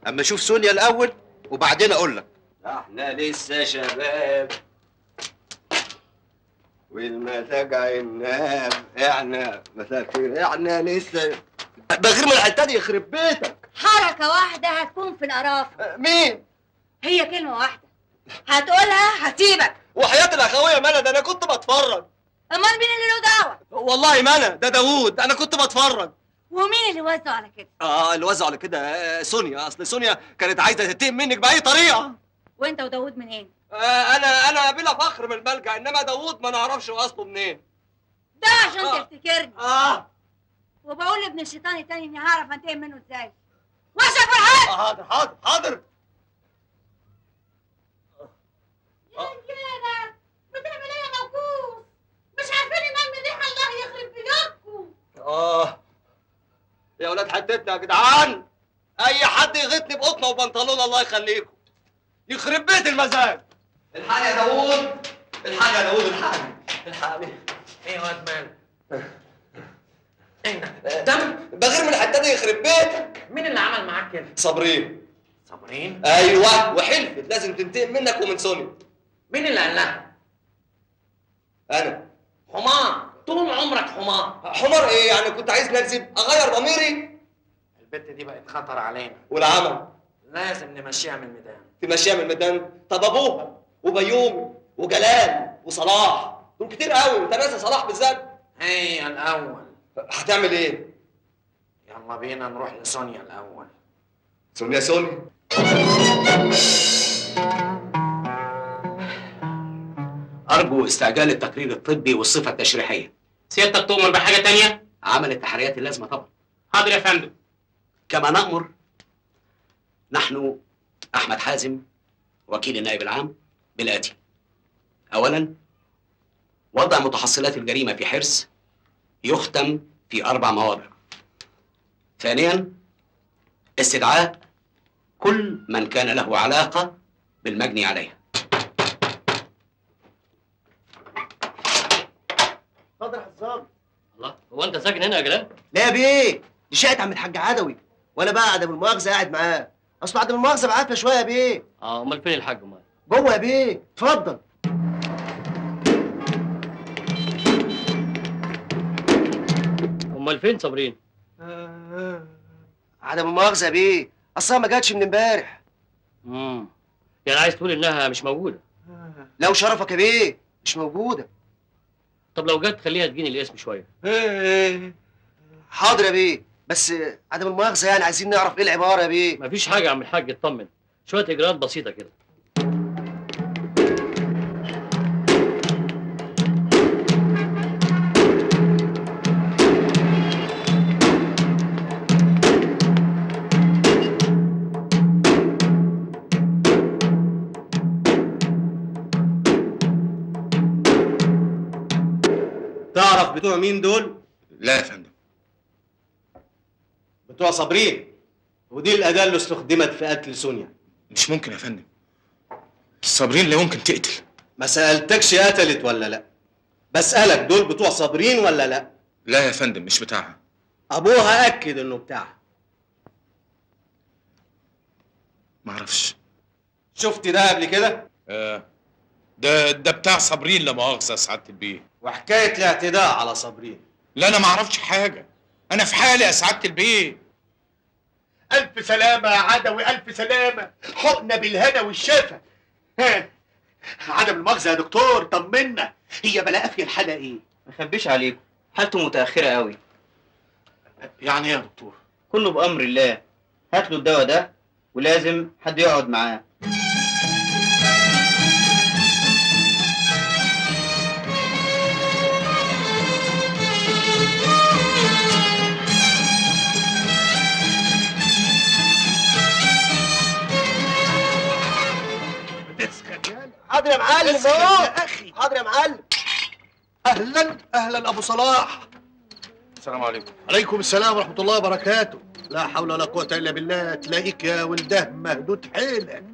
اما اشوف سونيا الاول وبعدين اقول لك. احنا لسه شباب والمزاج عناب، احنا مساء الخير، احنا لسه بغير من الحتة دي. يخرب بيتك. حركة واحدة هتكون في القرافه. مين؟ هي كلمة واحدة هتقولها هسيبك. وحياة الاخوية ما انا، ده انا كنت بتفرج. امال مين اللي له دعوه؟ والله ما انا، ده داوود، انا كنت بتفرج. ومين اللي وزعه على كده؟ اللي وزعه على كده سونيا، اصل سونيا كانت عايزه تنتقم منك باي طريقه. وانت وداوود منين؟ انا بلا فخر من الملجأ، انما داوود ما نعرفش اصله منين. ده عشان تفتكرني. وبقول لابن الشيطان التاني اني هعرف انتقم منه ازاي. وشك فرحان. حاضر حاضر حاضر. يا رجاله بتعمل ايه يا موكوس؟ مش عارفين ننام من ريحه، الله يخرب بيوتكم. يا ولاد حتتنا يا جدعان، اي حد يغطني بقطنه وبنطلون الله يخليكم. يخرب بيت المزاج. الحقني يا داوود، الحقني يا داوود، الحقني الحقني. ايه يا واد مالك؟ ايه ده؟ دم؟ بغير من الحتة دي يخرب بيتك. مين اللي عمل معاك كده؟ صابرين. صابرين؟ ايوه، وحلفت لازم تنتقم منك ومن سونيا. مين اللي قال لها؟ انا. حمار، طول عمرك حمار. حمار ايه يعني؟ كنت عايزني اكذب؟ اغير ضميري؟ البت دي بقت خطر علينا. والعمل؟ لازم نمشيها من الميدان. تمشيها من الميدان؟ طب ابوها وبيومي وجلال وصلاح، دول كتير قوي، انت ناسي صلاح بالذات. هي الاول. هتعمل ايه؟ يلا بينا نروح لسونيا الاول. سونيا؟ سونيا أرجو استعجال التقرير الطبي والصفة التشريحية. سيادتك تؤمر بحاجة تانية؟ عمل التحريات اللازمة طبعا. حاضر يا فندم. كما نأمر نحن أحمد حازم وكيل النائب العام بالآتي: أولاً، وضع متحصلات الجريمة في حرز يختم في 4 مواضع. ثانياً، استدعاء كل من كان له علاقة بالمجني عليها. اتفضل يا حزام. الله، هو انت ساكن هنا يا جلال؟ لا يا بيه، دي شقه عم الحاج عدوي، وانا بقى عدم المؤاخذة قاعد معاه. اصل عدم المؤاخذة بعافية شوية يا بيه. امال فين الحاج امال؟ جوه يا بيه، اتفضل. امال فين صابرين؟ عدم المؤاخذة يا بيه، اصلها ما جاتش من امبارح. يعني عايز تقول انها مش موجودة؟ لو شرفك يا بيه مش موجودة. طب لو جت خليها تجيني الاسم شوية. حاضر يا بيه، بس عدم المؤاخذة يعني عايزين نعرف ايه العبارة يا بيه. مفيش حاجة يا عم الحاج، اطمن، شوية اجراءات بسيطة كده. تعرف بتوع مين دول؟ لا يا فندم. بتوع صابرين، ودي الأداة اللي استخدمت في قتل سونيا. مش ممكن يا فندم، صابرين لا يمكن تقتل. ما سألتكش قتلت ولا لا، بسألك دول بتوع صابرين ولا لا؟ لا يا فندم مش بتاعها. أبوها أكد إنه بتاعها. معرفش. شفت ده قبل كده؟ ده بتاع صابرين لا مؤاخذة يا سعادة البيه. وحكاية الاعتداء على صابرين. لا أنا معرفش حاجة، أنا في حالي يا سعادة البيه. ألف سلامة يا عدوي، ألف سلامة، حقنة بالهنا والشفا. ها، عدم المؤاخذة يا دكتور، طمنا، هي بلا قافية الحالة إيه؟ ما اخبيش عليكم، حالته متأخرة قوي. يعني إيه يا دكتور؟ كله بأمر الله، هات له الدواء ده ولازم حد يقعد معاه. حاضر يا معلم اهو يا اخي. حاضر يا معلم. اهلا اهلا ابو صلاح. السلام عليكم. عليكم السلام ورحمة الله وبركاته. لا حول ولا قوة الا بالله. تلاقيك يا ولده مهدود حيلك.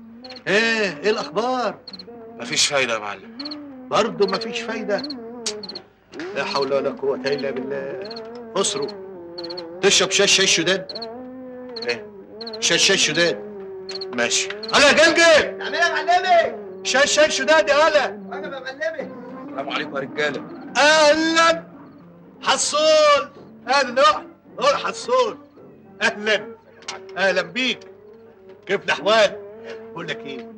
ايه الاخبار؟ مفيش فايده يا معلم. برضه مفيش فايده. لا حول ولا قوة الا بالله. اصرف تشرب شاي الشداد. ايه؟ شاي شداد. ماشي. هلا يا جلجل. نعملها يا معلمي. شاي شداد يا هلا. انا يا معلمي. السلام عليكم يا رجاله. اهلا حصول. اهلا. روح حصول. اهلا اهلا بيك. كيف الاحوال؟ بقول لك ايه؟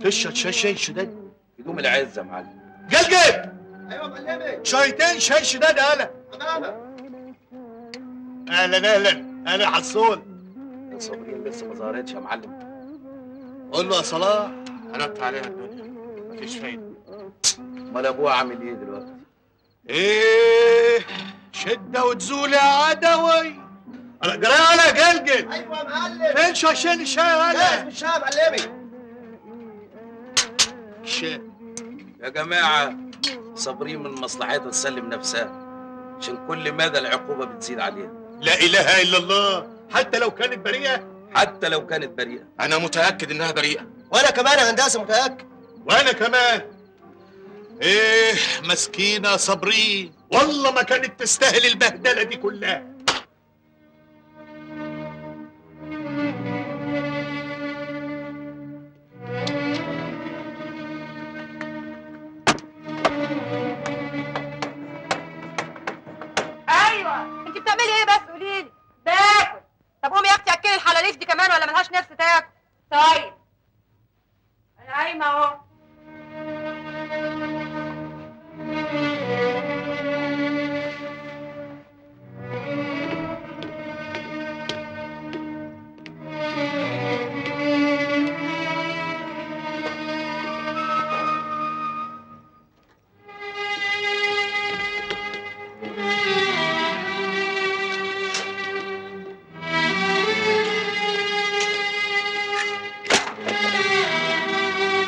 تشرب شاي شداد؟ هدوم العزة يا معلم. جلجل. ايوه يا معلمي. شايتين شاي شداد يا هلا. اهلا اهلا اهلا حصول. صابرين لسه ما ظهرتش يا معلم. قول له يا صلاح. قلبت عليها الدنيا مفيش فايده. امال ابوها عامل ايه دلوقتي؟ ايه شده وتزول يا عدوي. جرى يا جلجل. ايوه يا معلم. فين شاشين الشاي يا هلا؟ جاهز بالشاي يا معلمي. الشاي يا جماعة. صابرين من مصلحتها تسلم نفسها عشان كل مدى العقوبة بتزيد عليها. لا اله الا الله. حتى لو كانت بريئة؟ حتى لو كانت بريئة. انا متاكد انها بريئة. وانا كمان يا هندسة متاكد. وانا كمان. ايه مسكينه صابرين، والله ما كانت تستاهل البهدله دي كلها. ايوه انت بتعملي ايه بس قولي لي؟ باكل. طب قومي يا اختي اكلي الحلاليف دي كمان ولا ملهاش نفس تاكل؟ طيب انا قايمة اهو.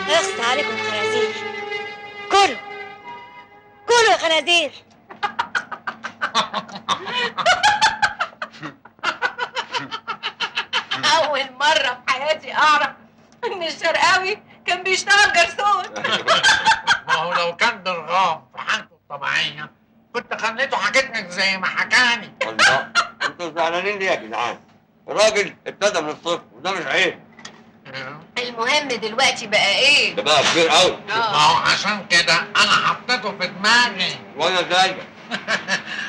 اخس عليكم خنازير. كلوا كلوا يا خنازير. أول مرة في حياتي أعرف إن الشرقاوي كان بيشتغل جرسون. ما هو لو كان ضرغام في حالته الطبيعية كنت خليته حكيتلك زي ما حكاني. الله، انتوا زعلانين ليه يا جدعان؟ الراجل ابتدى من الصفر وده مش عيب. المهم دلوقتي بقى ايه؟ ده بقى كبير قوي. ما هو عشان كده انا حطيته في دماغي. وانا زيك.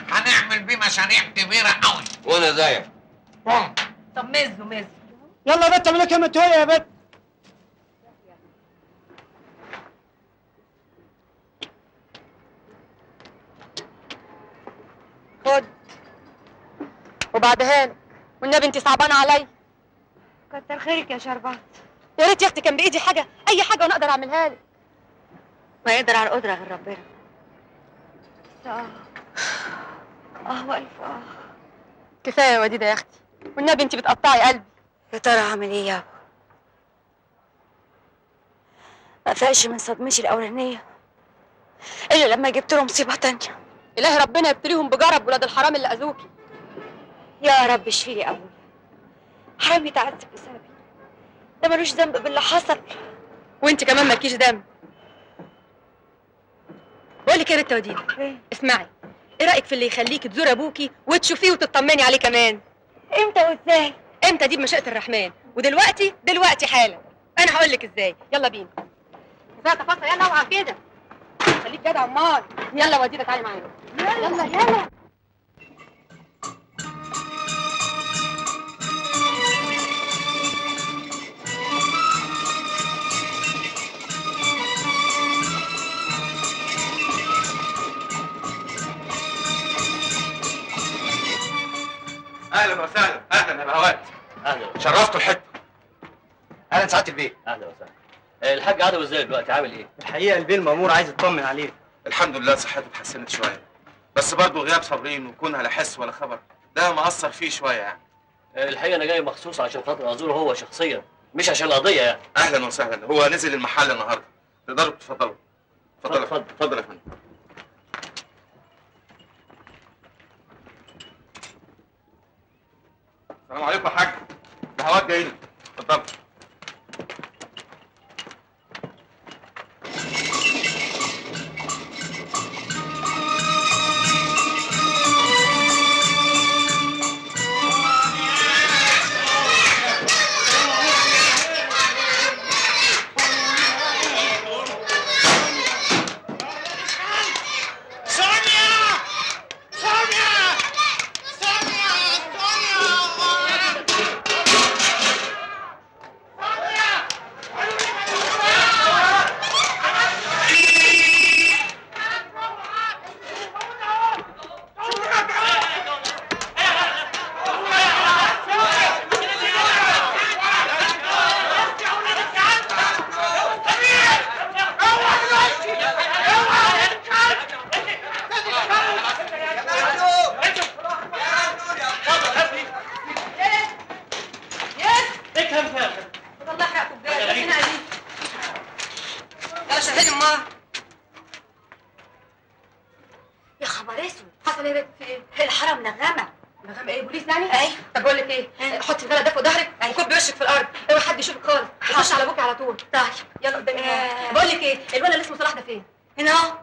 هنعمل بيه مشاريع كبيرة قوي. وانا زيك. طب مزه مزه. يلا يا بت اعمل لك يا يا بت. خد وبعدها لك والنبي انت صعبانه عليا. كتر خيرك يا شربات. يا ريت يا اختي كان بايدي حاجة، اي حاجة وانا اقدر اعملها لك. ما يقدر على القدرة غير ربنا. بس والف كفاية يا وديده يا اختي، والنبي انت بتقطعي قلبي. يا ترى هعمل ايه يابا؟ ما فاقش من صدمتي الاولانية الا لما جبت له مصيبة تانية. الهي ربنا يبتليهم بجرب ولاد الحرام اللي اذوكي. يا رب اشفيلي ابويا، حرام يتعذب بسببي، ده ملوش ذنب باللي حصل. وانت كمان مالكيش ذنب. بقول لك ايه يا بنت وديده؟ اسمعي، ايه رايك في اللي يخليكي تزور ابوكي وتشوفيه وتطمني عليه كمان؟ امتى وازاي؟ امتى دي بمشيئة الرحمن، ودلوقتي دلوقتي حالا. انا هقول لك ازاي، يلا بينا. كفاية تفاصيل، يلا اوعى كده، خليك جدع امال. يلا وديده تعالي معانا. يلا يلا. اهلا وسهلا. اهلا يا بهوات. اهلا. شرفتوا الحتة. اهلا سعادة البيه. اهلا وسهلا. الحاج عدوي ازاي دلوقتي، عامل ايه؟ الحقيقة البيه المأمور عايز يطمن عليه. الحمد لله صحته اتحسنت شوية، بس برضه غياب صابرين وكونها لا حس ولا خبر ده مأثر فيه شوية يعني. الحقيقة انا جاي مخصوص عشان خاطر ازوره هو شخصيا، مش عشان القضية يعني. اهلا وسهلا. هو نزل المحل النهارده، تقدروا تتفضلوا. اتفضل اتفضل اتفضل يا فندم. السلام عليكم يا حاج. بهوات جاي لك، اتفضل. ملغمه. ملغمه ايه؟ بوليس يعني؟ ايوه. طب بقول لك ايه، حطي الغلا ده فوق ظهرك وكبي وشك في الارض، اوعي حد يشوفك خالص، خش على ابوكي على طول. طيب يلا قدامي. بقول لك ايه، الولد اللي اسمه صلاح ده فين؟ هنا اهو.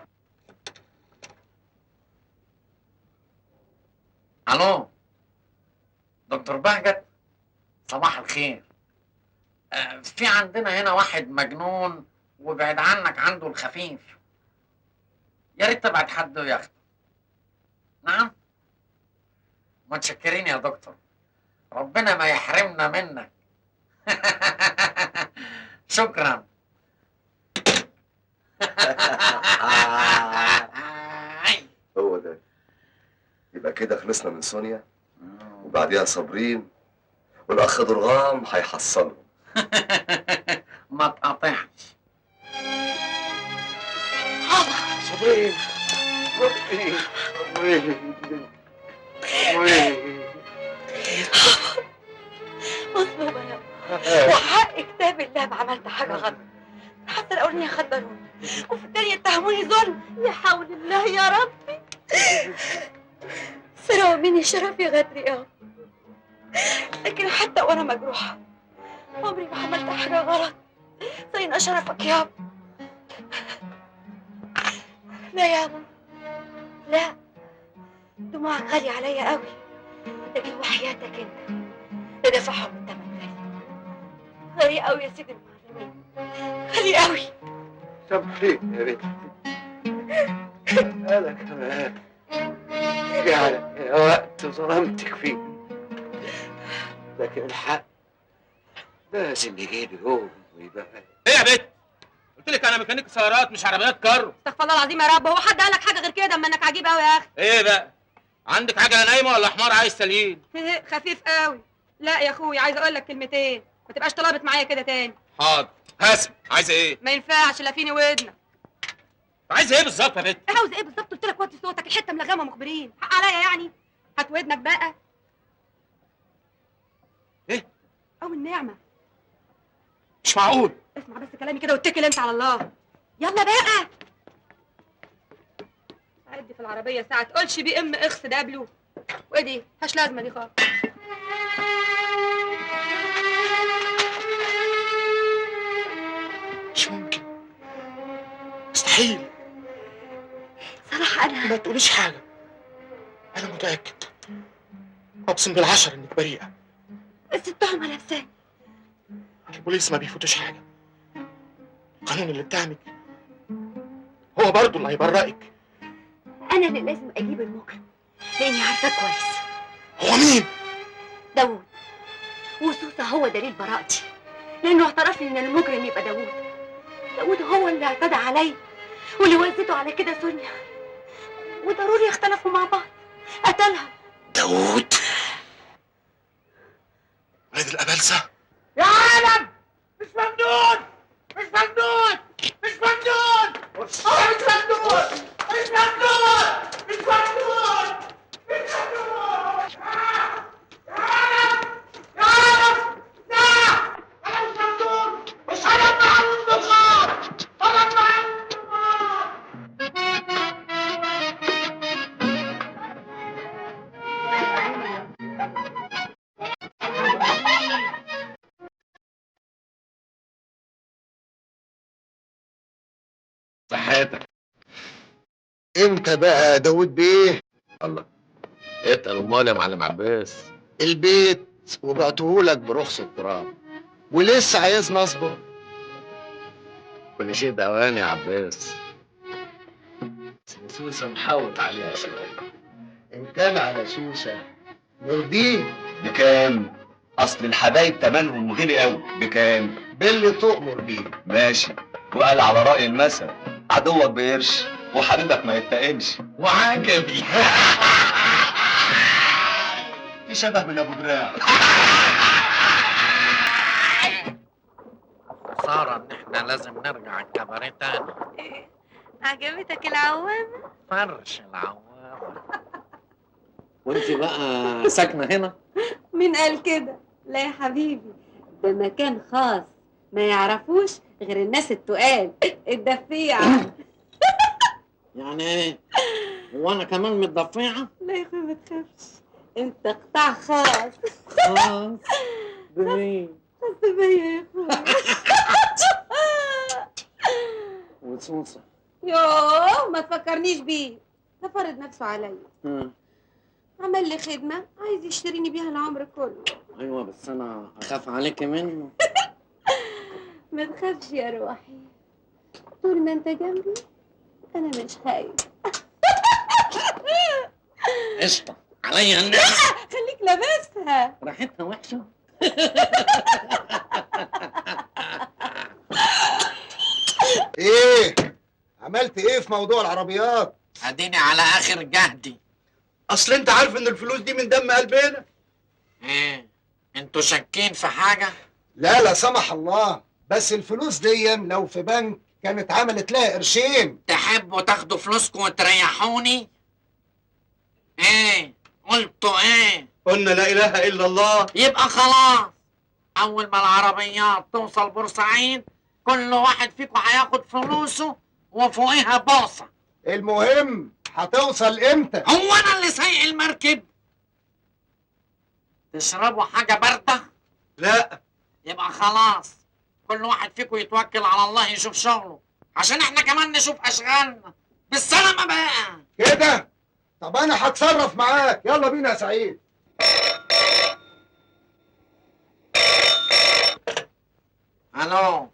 الو دكتور بهجت، صباح الخير. في عندنا هنا واحد مجنون وبعد عنك عنده الخفيف، يا ريت تبعت حد وياخده. نعم، متشكرين يا دكتور، ربنا ما يحرمنا منك. شكرا. هو ده. يبقى كده خلصنا من سونيا وبعديها صابرين، والاخ درغام هيحصلهم. ما تقاطعش. صابرين صابرين صابرين صابرين. مظلومة يا وحق كتاب الله ما عملت حاجة غلط، حتى الأولانية خدروني وفي الثانية اتهموني ظلم. يا حول الله يا ربي، سرقوا مني شرفي غدري يا، لكن حتى وأنا مجروحة عمري ما عملت حاجة غلط. زينا شرفك يابا. لا يابا لا، دموعك غالية عليا قوي، لكن وحياتك انت تدفعهم الثمن غالي غالي قوي يا سيدي المعلمين، غالي قوي. سامحيني يا بنتي، انا كمان يعني وقت ظلمتك فيه، لكن الحق لازم يجي لي يوم ويبقى. ايه يا بت؟ قلت لك انا ميكانيكي سيارات مش عربيات كارو. استغفر الله العظيم يا رب، هو حد قال لك حاجة غير كده؟ اما انك عجيب قوي يا اخي. ايه بقى؟ عندك عجله نايمة ولا حمار عايز سليم؟ خفيف قوي. لا يا اخويا، عايز اقول لك كلمتين، ما تبقاش طلبت معايا كده تاني. حاضر، هاسم. عايزه ايه؟ ما ينفعش، لا فيني ودنك. عايزه ايه بالظبط يا بت؟ عاوز ايه بالظبط؟ قلت لك وطي صوتك، الحتة ملغمه مخبرين، حق عليا يعني. هات ودنك بقى. ايه؟ او النعمة. مش معقول. اسمع بس كلامي كده واتكل انت على الله. يلا بقى. عدي في العربية ساعة تقولش بي ام اخس دبلو. وايه دي؟ ملهاش لازمه دي خالص. مش ممكن، مستحيل. صراحة انا ما تقوليش حاجة، انا متاكد، اقسم بالعشر انك بريئة. بس التهمة لابساني. البوليس ما بيفوتوش حاجة، القانون اللي اتهمك هو برضه اللي هيبرئك. انا اللي لازم اجيب المجرم لاني عارفاه كويس. هو مين؟ داوود. وسوسه هو دليل براءتي، لانه اعترف لي ان المجرم يبقى داوود. داوود هو اللي اعتدى عليا واللي وزته على كده سونيا، وضروري اختلفوا مع بعض، قتلها. داوود ولاد الأبلسة. يا عالم، مش ممنون مش ممنون مش ممنون مش ممنون مش ممنون مش ممنون مش ممنون. يا عالم يا عالم، لا انا مش ممنون، مش انا المعلم بالغار، انا المعلم بالغار. صحتك. امتى بقى داوود بيه؟ الله، اتقل امال يا معلم عباس. البيت وبعتهولك برخص التراب ولسه عايزني اصبر؟ كل شيء دوان يا عباس، سوسة محاوط عليها شوية. ان كان على سوسة نرضيه. بكام؟ اصل الحبايب تمنهم غالي قوي. بكام؟ باللي تؤمر بيه. ماشي. وقال على رأي المثل، عدوك بقرش وحبيبك ما يتقنش. وعجبي. في شبه من ابو دراع. خسارة ان احنا لازم نرجع الكباريه تاني. عجبتك العوامة؟ فرش العوامة. وانت بقى ساكنة هنا؟ مين قال كده؟ لا يا حبيبي، ده مكان خاص ما يعرفوش غير الناس التقال الدفيعة. يعني ايه؟ وانا كمان متضفيعه؟ لا يا اخويا ما تخافش، انت قطاع خاص. خاص بمين؟ خاص بيا يا اخويا. وسوسه. يوه ما تفكرنيش بيه، ده فرض نفسه عليا. عمل لي خدمة عايز يشتريني بيها العمر كله. ايوه بس انا اخاف عليكي منه. ما تخافش يا روحي، طول ما انت جنبي انا مش خايف. قشطه عليا النعمة. خليك لابسها. ريحتها وحشة. ايه عملت ايه في موضوع العربيات؟ اديني على اخر جهدي. اصل انت عارف ان الفلوس دي من دم قلبنا. ايه انتوا شاكين في حاجة؟ لا لا سمح الله، بس الفلوس دي لو في بنك كانت عملت لها قرشين. تحبوا تاخدوا فلوسكم وتريحوني؟ ايه قلتوا ايه؟ قلنا لا اله الا الله. يبقى خلاص، اول ما العربيات توصل بورسعيد كل واحد فيكم هياخد فلوسه وفوقيها بوصه. المهم هتوصل امتى؟ هو انا اللي سايق المركب؟ تشربوا حاجة باردة؟ لا. يبقى خلاص كل واحد فيكم يتوكل على الله يشوف شغله، عشان احنا كمان نشوف اشغالنا. بالسلامة بقى كده. طب انا هتصرف معاك، يلا بينا يا سعيد. الو.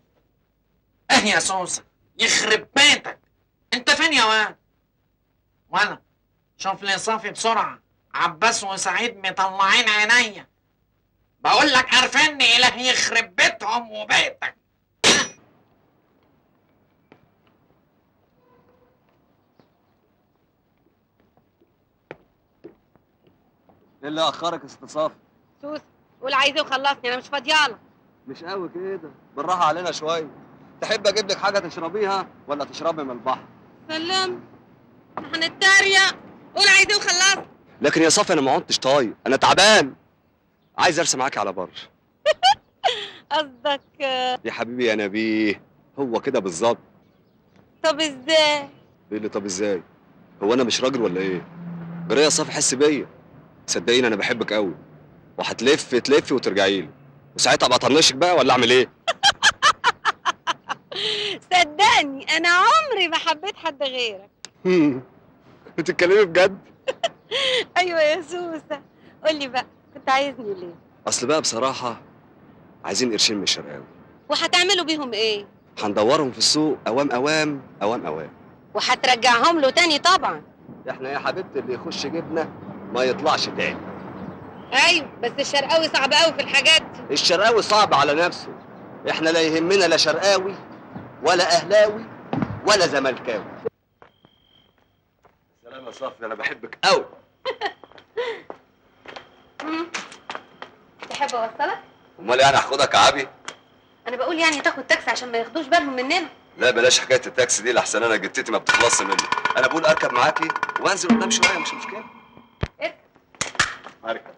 ايه يا سوسة؟ يخرب بيتك، انت فين يا واد؟ وانا شوف لي صافي بسرعة، عباس وسعيد مطلعين عينيا. بقول لك عارفيني، اله يخرب بيتهم وبيتك. ايه اللي اخرك يا ست صافي؟ سوسة قول عايز ايه وخلصني، انا مش فاضيالك. مش قوي كده، بالراحة علينا شوية. تحب اجيب لك حاجة تشربيها ولا تشربي من البحر؟ سلام، هنتريق. قول عايز ايه وخلصني. لكن يا صافي انا ما عدتش طايق، انا تعبان، عايز ارسم معاكي على بر. قصدك يا حبيبي يا نبيه، هو كده بالظبط. طب ازاي؟ ايه اللي طب ازاي؟ هو انا مش راجل ولا ايه؟ جري يا صافي، حس بيا، صدقيني انا بحبك قوي، وهتلف تلف وترجعي لي، وساعتها ابقى اطنشك بقى ولا اعمل ايه؟ صدقني انا عمري ما حبيت حد غيرك. بتتكلمي بجد؟ ايوه يا سوسة. قولي بقى كنت عايزني ليه؟ اصل بقى بصراحة عايزين قرشين من الشرقاوي. وهتعملوا بيهم ايه؟ هندورهم في السوق اوام اوام اوام اوام، وهترجعهم له تاني طبعا. احنا يا حبيبتي اللي يخش جبنه ما يطلعش تاني. ايوه بس الشرقاوي صعب قوي في الحاجات دي. الشرقاوي صعب على نفسه، احنا لا يهمنا لا شرقاوي ولا اهلاوي ولا زملكاوي. سلام يا صافي، انا بحبك قوي. تحب اوصلك؟ امال يعني هاخدك عبي؟ انا بقول يعني تاخد تاكسي عشان ما ياخدوش بالهم مننا. لا بلاش حكاية التاكسي دي، لحسن انا جتتي ما بتخلصش مني. انا بقول اركب معاكي وانزل قدام شوية، مش مشكلة. اركب. اركب.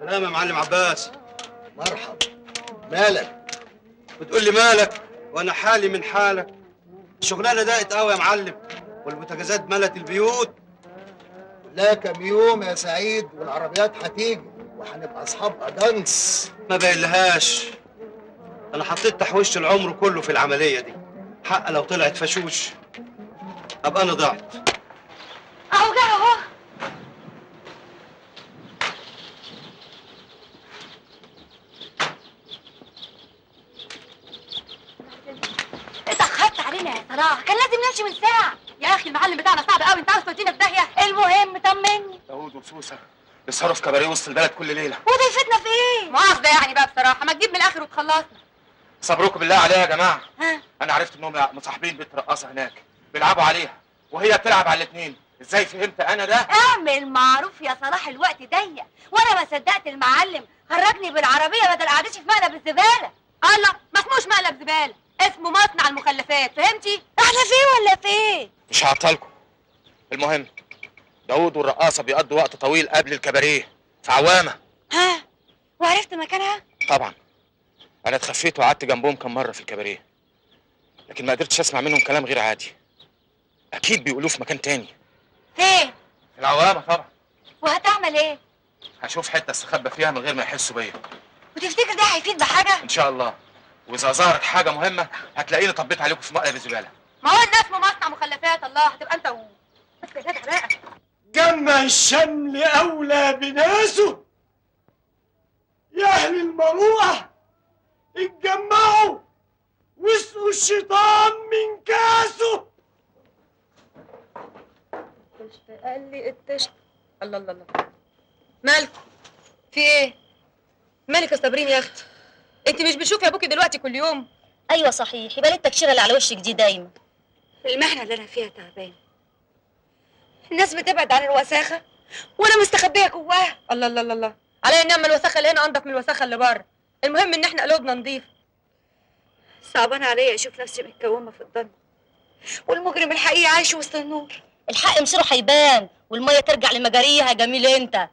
سلام يا معلم عباس. مرحبا. مالك؟ بتقول لي مالك وانا حالي من حالك. الشغلانة ضاقت قوي يا معلم، والبوتاجازات ملت البيوت. لا كام يوم يا سعيد والعربيات هتيجي وهنبقى اصحاب ادانس. ما بايلهاش، انا حطيت تحويشه العمر كله في العملية دي. حق لو طلعت فشوش ابقى انا ضعت. اهو جه اهو. اتأخرت علينا يا صلاح، كان لازم نمشي من ساعة. يا أخي المعلم بتاعنا صعب قوي، أنت عاوز تودينا في داهية. المهم طمني. داوود وسوسة بيسهروا في كباريه وسط البلد كل ليلة. وضيفتنا في إيه؟ مؤاخذة يعني بقى بصراحة، ما تجيب من الآخر وتخلصنا. صبركم بالله عليها يا جماعة. ها؟ أنا عرفت إنهم مصاحبين بنت رقاصة هناك، بيلعبوا عليها وهي بتلعب على الاتنين. ازاي فهمت انا ده؟ اعمل معروف يا صلاح، الوقت ضيق، وانا ما صدقت المعلم خرجني بالعربية بدل قعدتي في مقلب الزبالة. الله، ما اسموش مقلب زبالة، اسمه مصنع المخلفات، فهمتي؟ احنا فين ولا فين؟ مش هعطلكم. المهم داوود والرقاصه بيقضوا وقت طويل قبل الكباريه في عوامه. ها، وعرفت مكانها؟ طبعا، انا اتخفيت وقعدت جنبهم كم مرة في الكباريه، لكن ما قدرتش اسمع منهم كلام غير عادي. اكيد بيقولوه في مكان تاني. فين؟ في العوامه طبعا. وهتعمل ايه؟ هشوف حتة استخبى فيها من غير ما يحسوا بيا. وتفتكر ده هيفيد بحاجة؟ ان شاء الله، واذا ظهرت حاجة مهمة هتلاقيني طبيت عليكم في مقلب الزبالة. ما هو ده اسمه مصنع مخلفات. الله، هتبقى انت بس يا جدع بقى. جمع الشمل أولى بناسه، يا أهل المروءة اتجمعوا واسقوا الشيطان من كاسه. قال لي التشت. الله الله الله، مالكم في ايه؟ مالك يا صابرين يا اختي؟ انت مش بتشوفي ابوكي دلوقتي كل يوم؟ ايوه صحيح، يبقى ليه التكشيره اللي على وشك دي دايما؟ المهنة اللي انا فيها تعبان، الناس بتبعد عن الوساخه وانا مستخبيه جواها. الله الله الله الله، عليا النعمة الوساخه اللي هنا انضف من الوساخه اللي بره. المهم ان احنا قلوبنا نظيفة. صعبان عليا اشوف نفسي متكومه في الضلمة والمجرم الحقيقي عايش وسط النور. الحق مصيره هيبان والمية ترجع لمجاريها. جميل انت.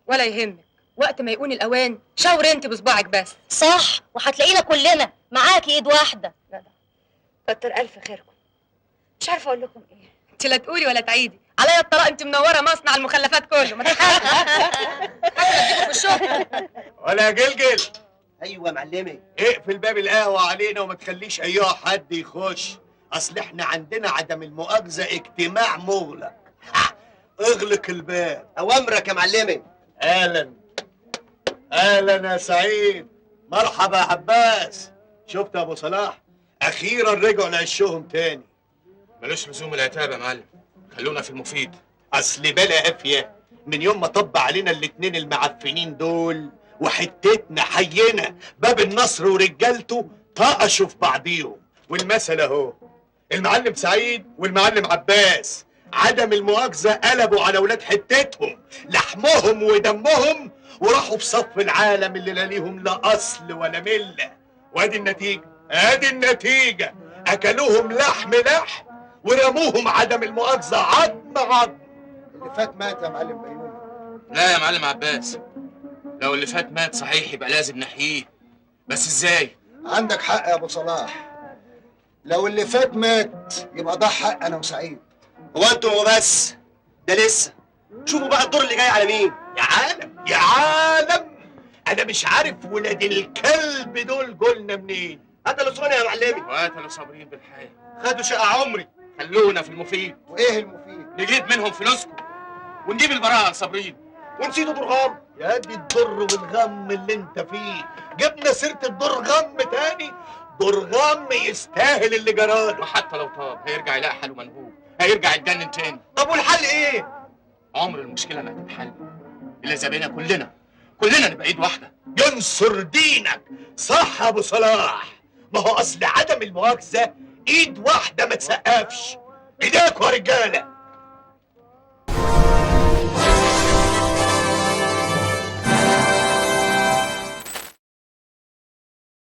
ولا يهمك، وقت ما يكون الاوان شاور انت بصباعك بس. صح، وهتلاقينا كلنا معاكي ايد واحدة. لا ده كتر الف خيركم، مش عارفه اقول لكم ايه. انت لا تقولي ولا تعيدي، عليا الطلاق انت منورة مصنع المخلفات كله. ما تخافي في الشغل. ولا جلجل. ايوه يا معلمي. اقفل باب القهوة علينا وما تخليش اي حد يخش، اصل احنا عندنا عدم المؤاخذة اجتماع مغلق. اغلق الباب. اوامرك يا معلمي. اهلا اهلا يا سعيد، مرحبا يا عباس. شفت يا ابو صلاح، اخيرا رجعوا لعشهم تاني. ملوش لزوم العتاب يا معلم، خلونا في المفيد. اصل بلا قافية من يوم ما طب علينا الاتنين المعفنين دول وحتتنا حينا باب النصر ورجالته طقشوا في بعضيهم. والمثل اهو، المعلم سعيد والمعلم عباس عدم المؤاخذة قلبوا على ولاد حتتهم، لحمهم ودمهم، وراحوا في صف العالم اللي لا ليهم لا اصل ولا ملة. وادي النتيجة، ادي النتيجة، اكلوهم لحم لحم ورموهم عدم المؤاخذة عظم عظم. اللي فات مات يا معلم بيومي. لا يا معلم عباس، لو اللي فات مات صحيح يبقى لازم نحييه، بس ازاي؟ عندك حق يا ابو صلاح، لو اللي فات مات يبقى ده حق انا وسعيد. هو انتم وبس؟ ده لسه، شوفوا بقى الدور اللي جاي على مين. يا عالم يا عالم، انا مش عارف ولاد الكلب دول جولنا منين. قتلوا سونيا يا معلمي، وقتلوا صابرين بالحياة، خدوا شقه عمري. خلونا في المفيد. وايه المفيد؟ نجيب منهم فلوسكم ونجيب البراءة لصابرين ونسيتوا درغام. يا دي الضر والغم اللي انت فيه، جبنا سيره الدرغم تاني. درغم يستاهل اللي جراله. وحتى لو طاب هيرجع يلاقي حاله منهوب، هيرجع يتجنن تاني. طب والحل ايه؟ عمر المشكلة ما هتتحل الا اذا بقينا كلنا كلنا نبقى ايد واحدة. ينصر دينك. صح يا ابو صلاح، ما هو اصل عدم المؤاخذة ايد واحدة ما تسقفش. ايديكوا يا رجاله.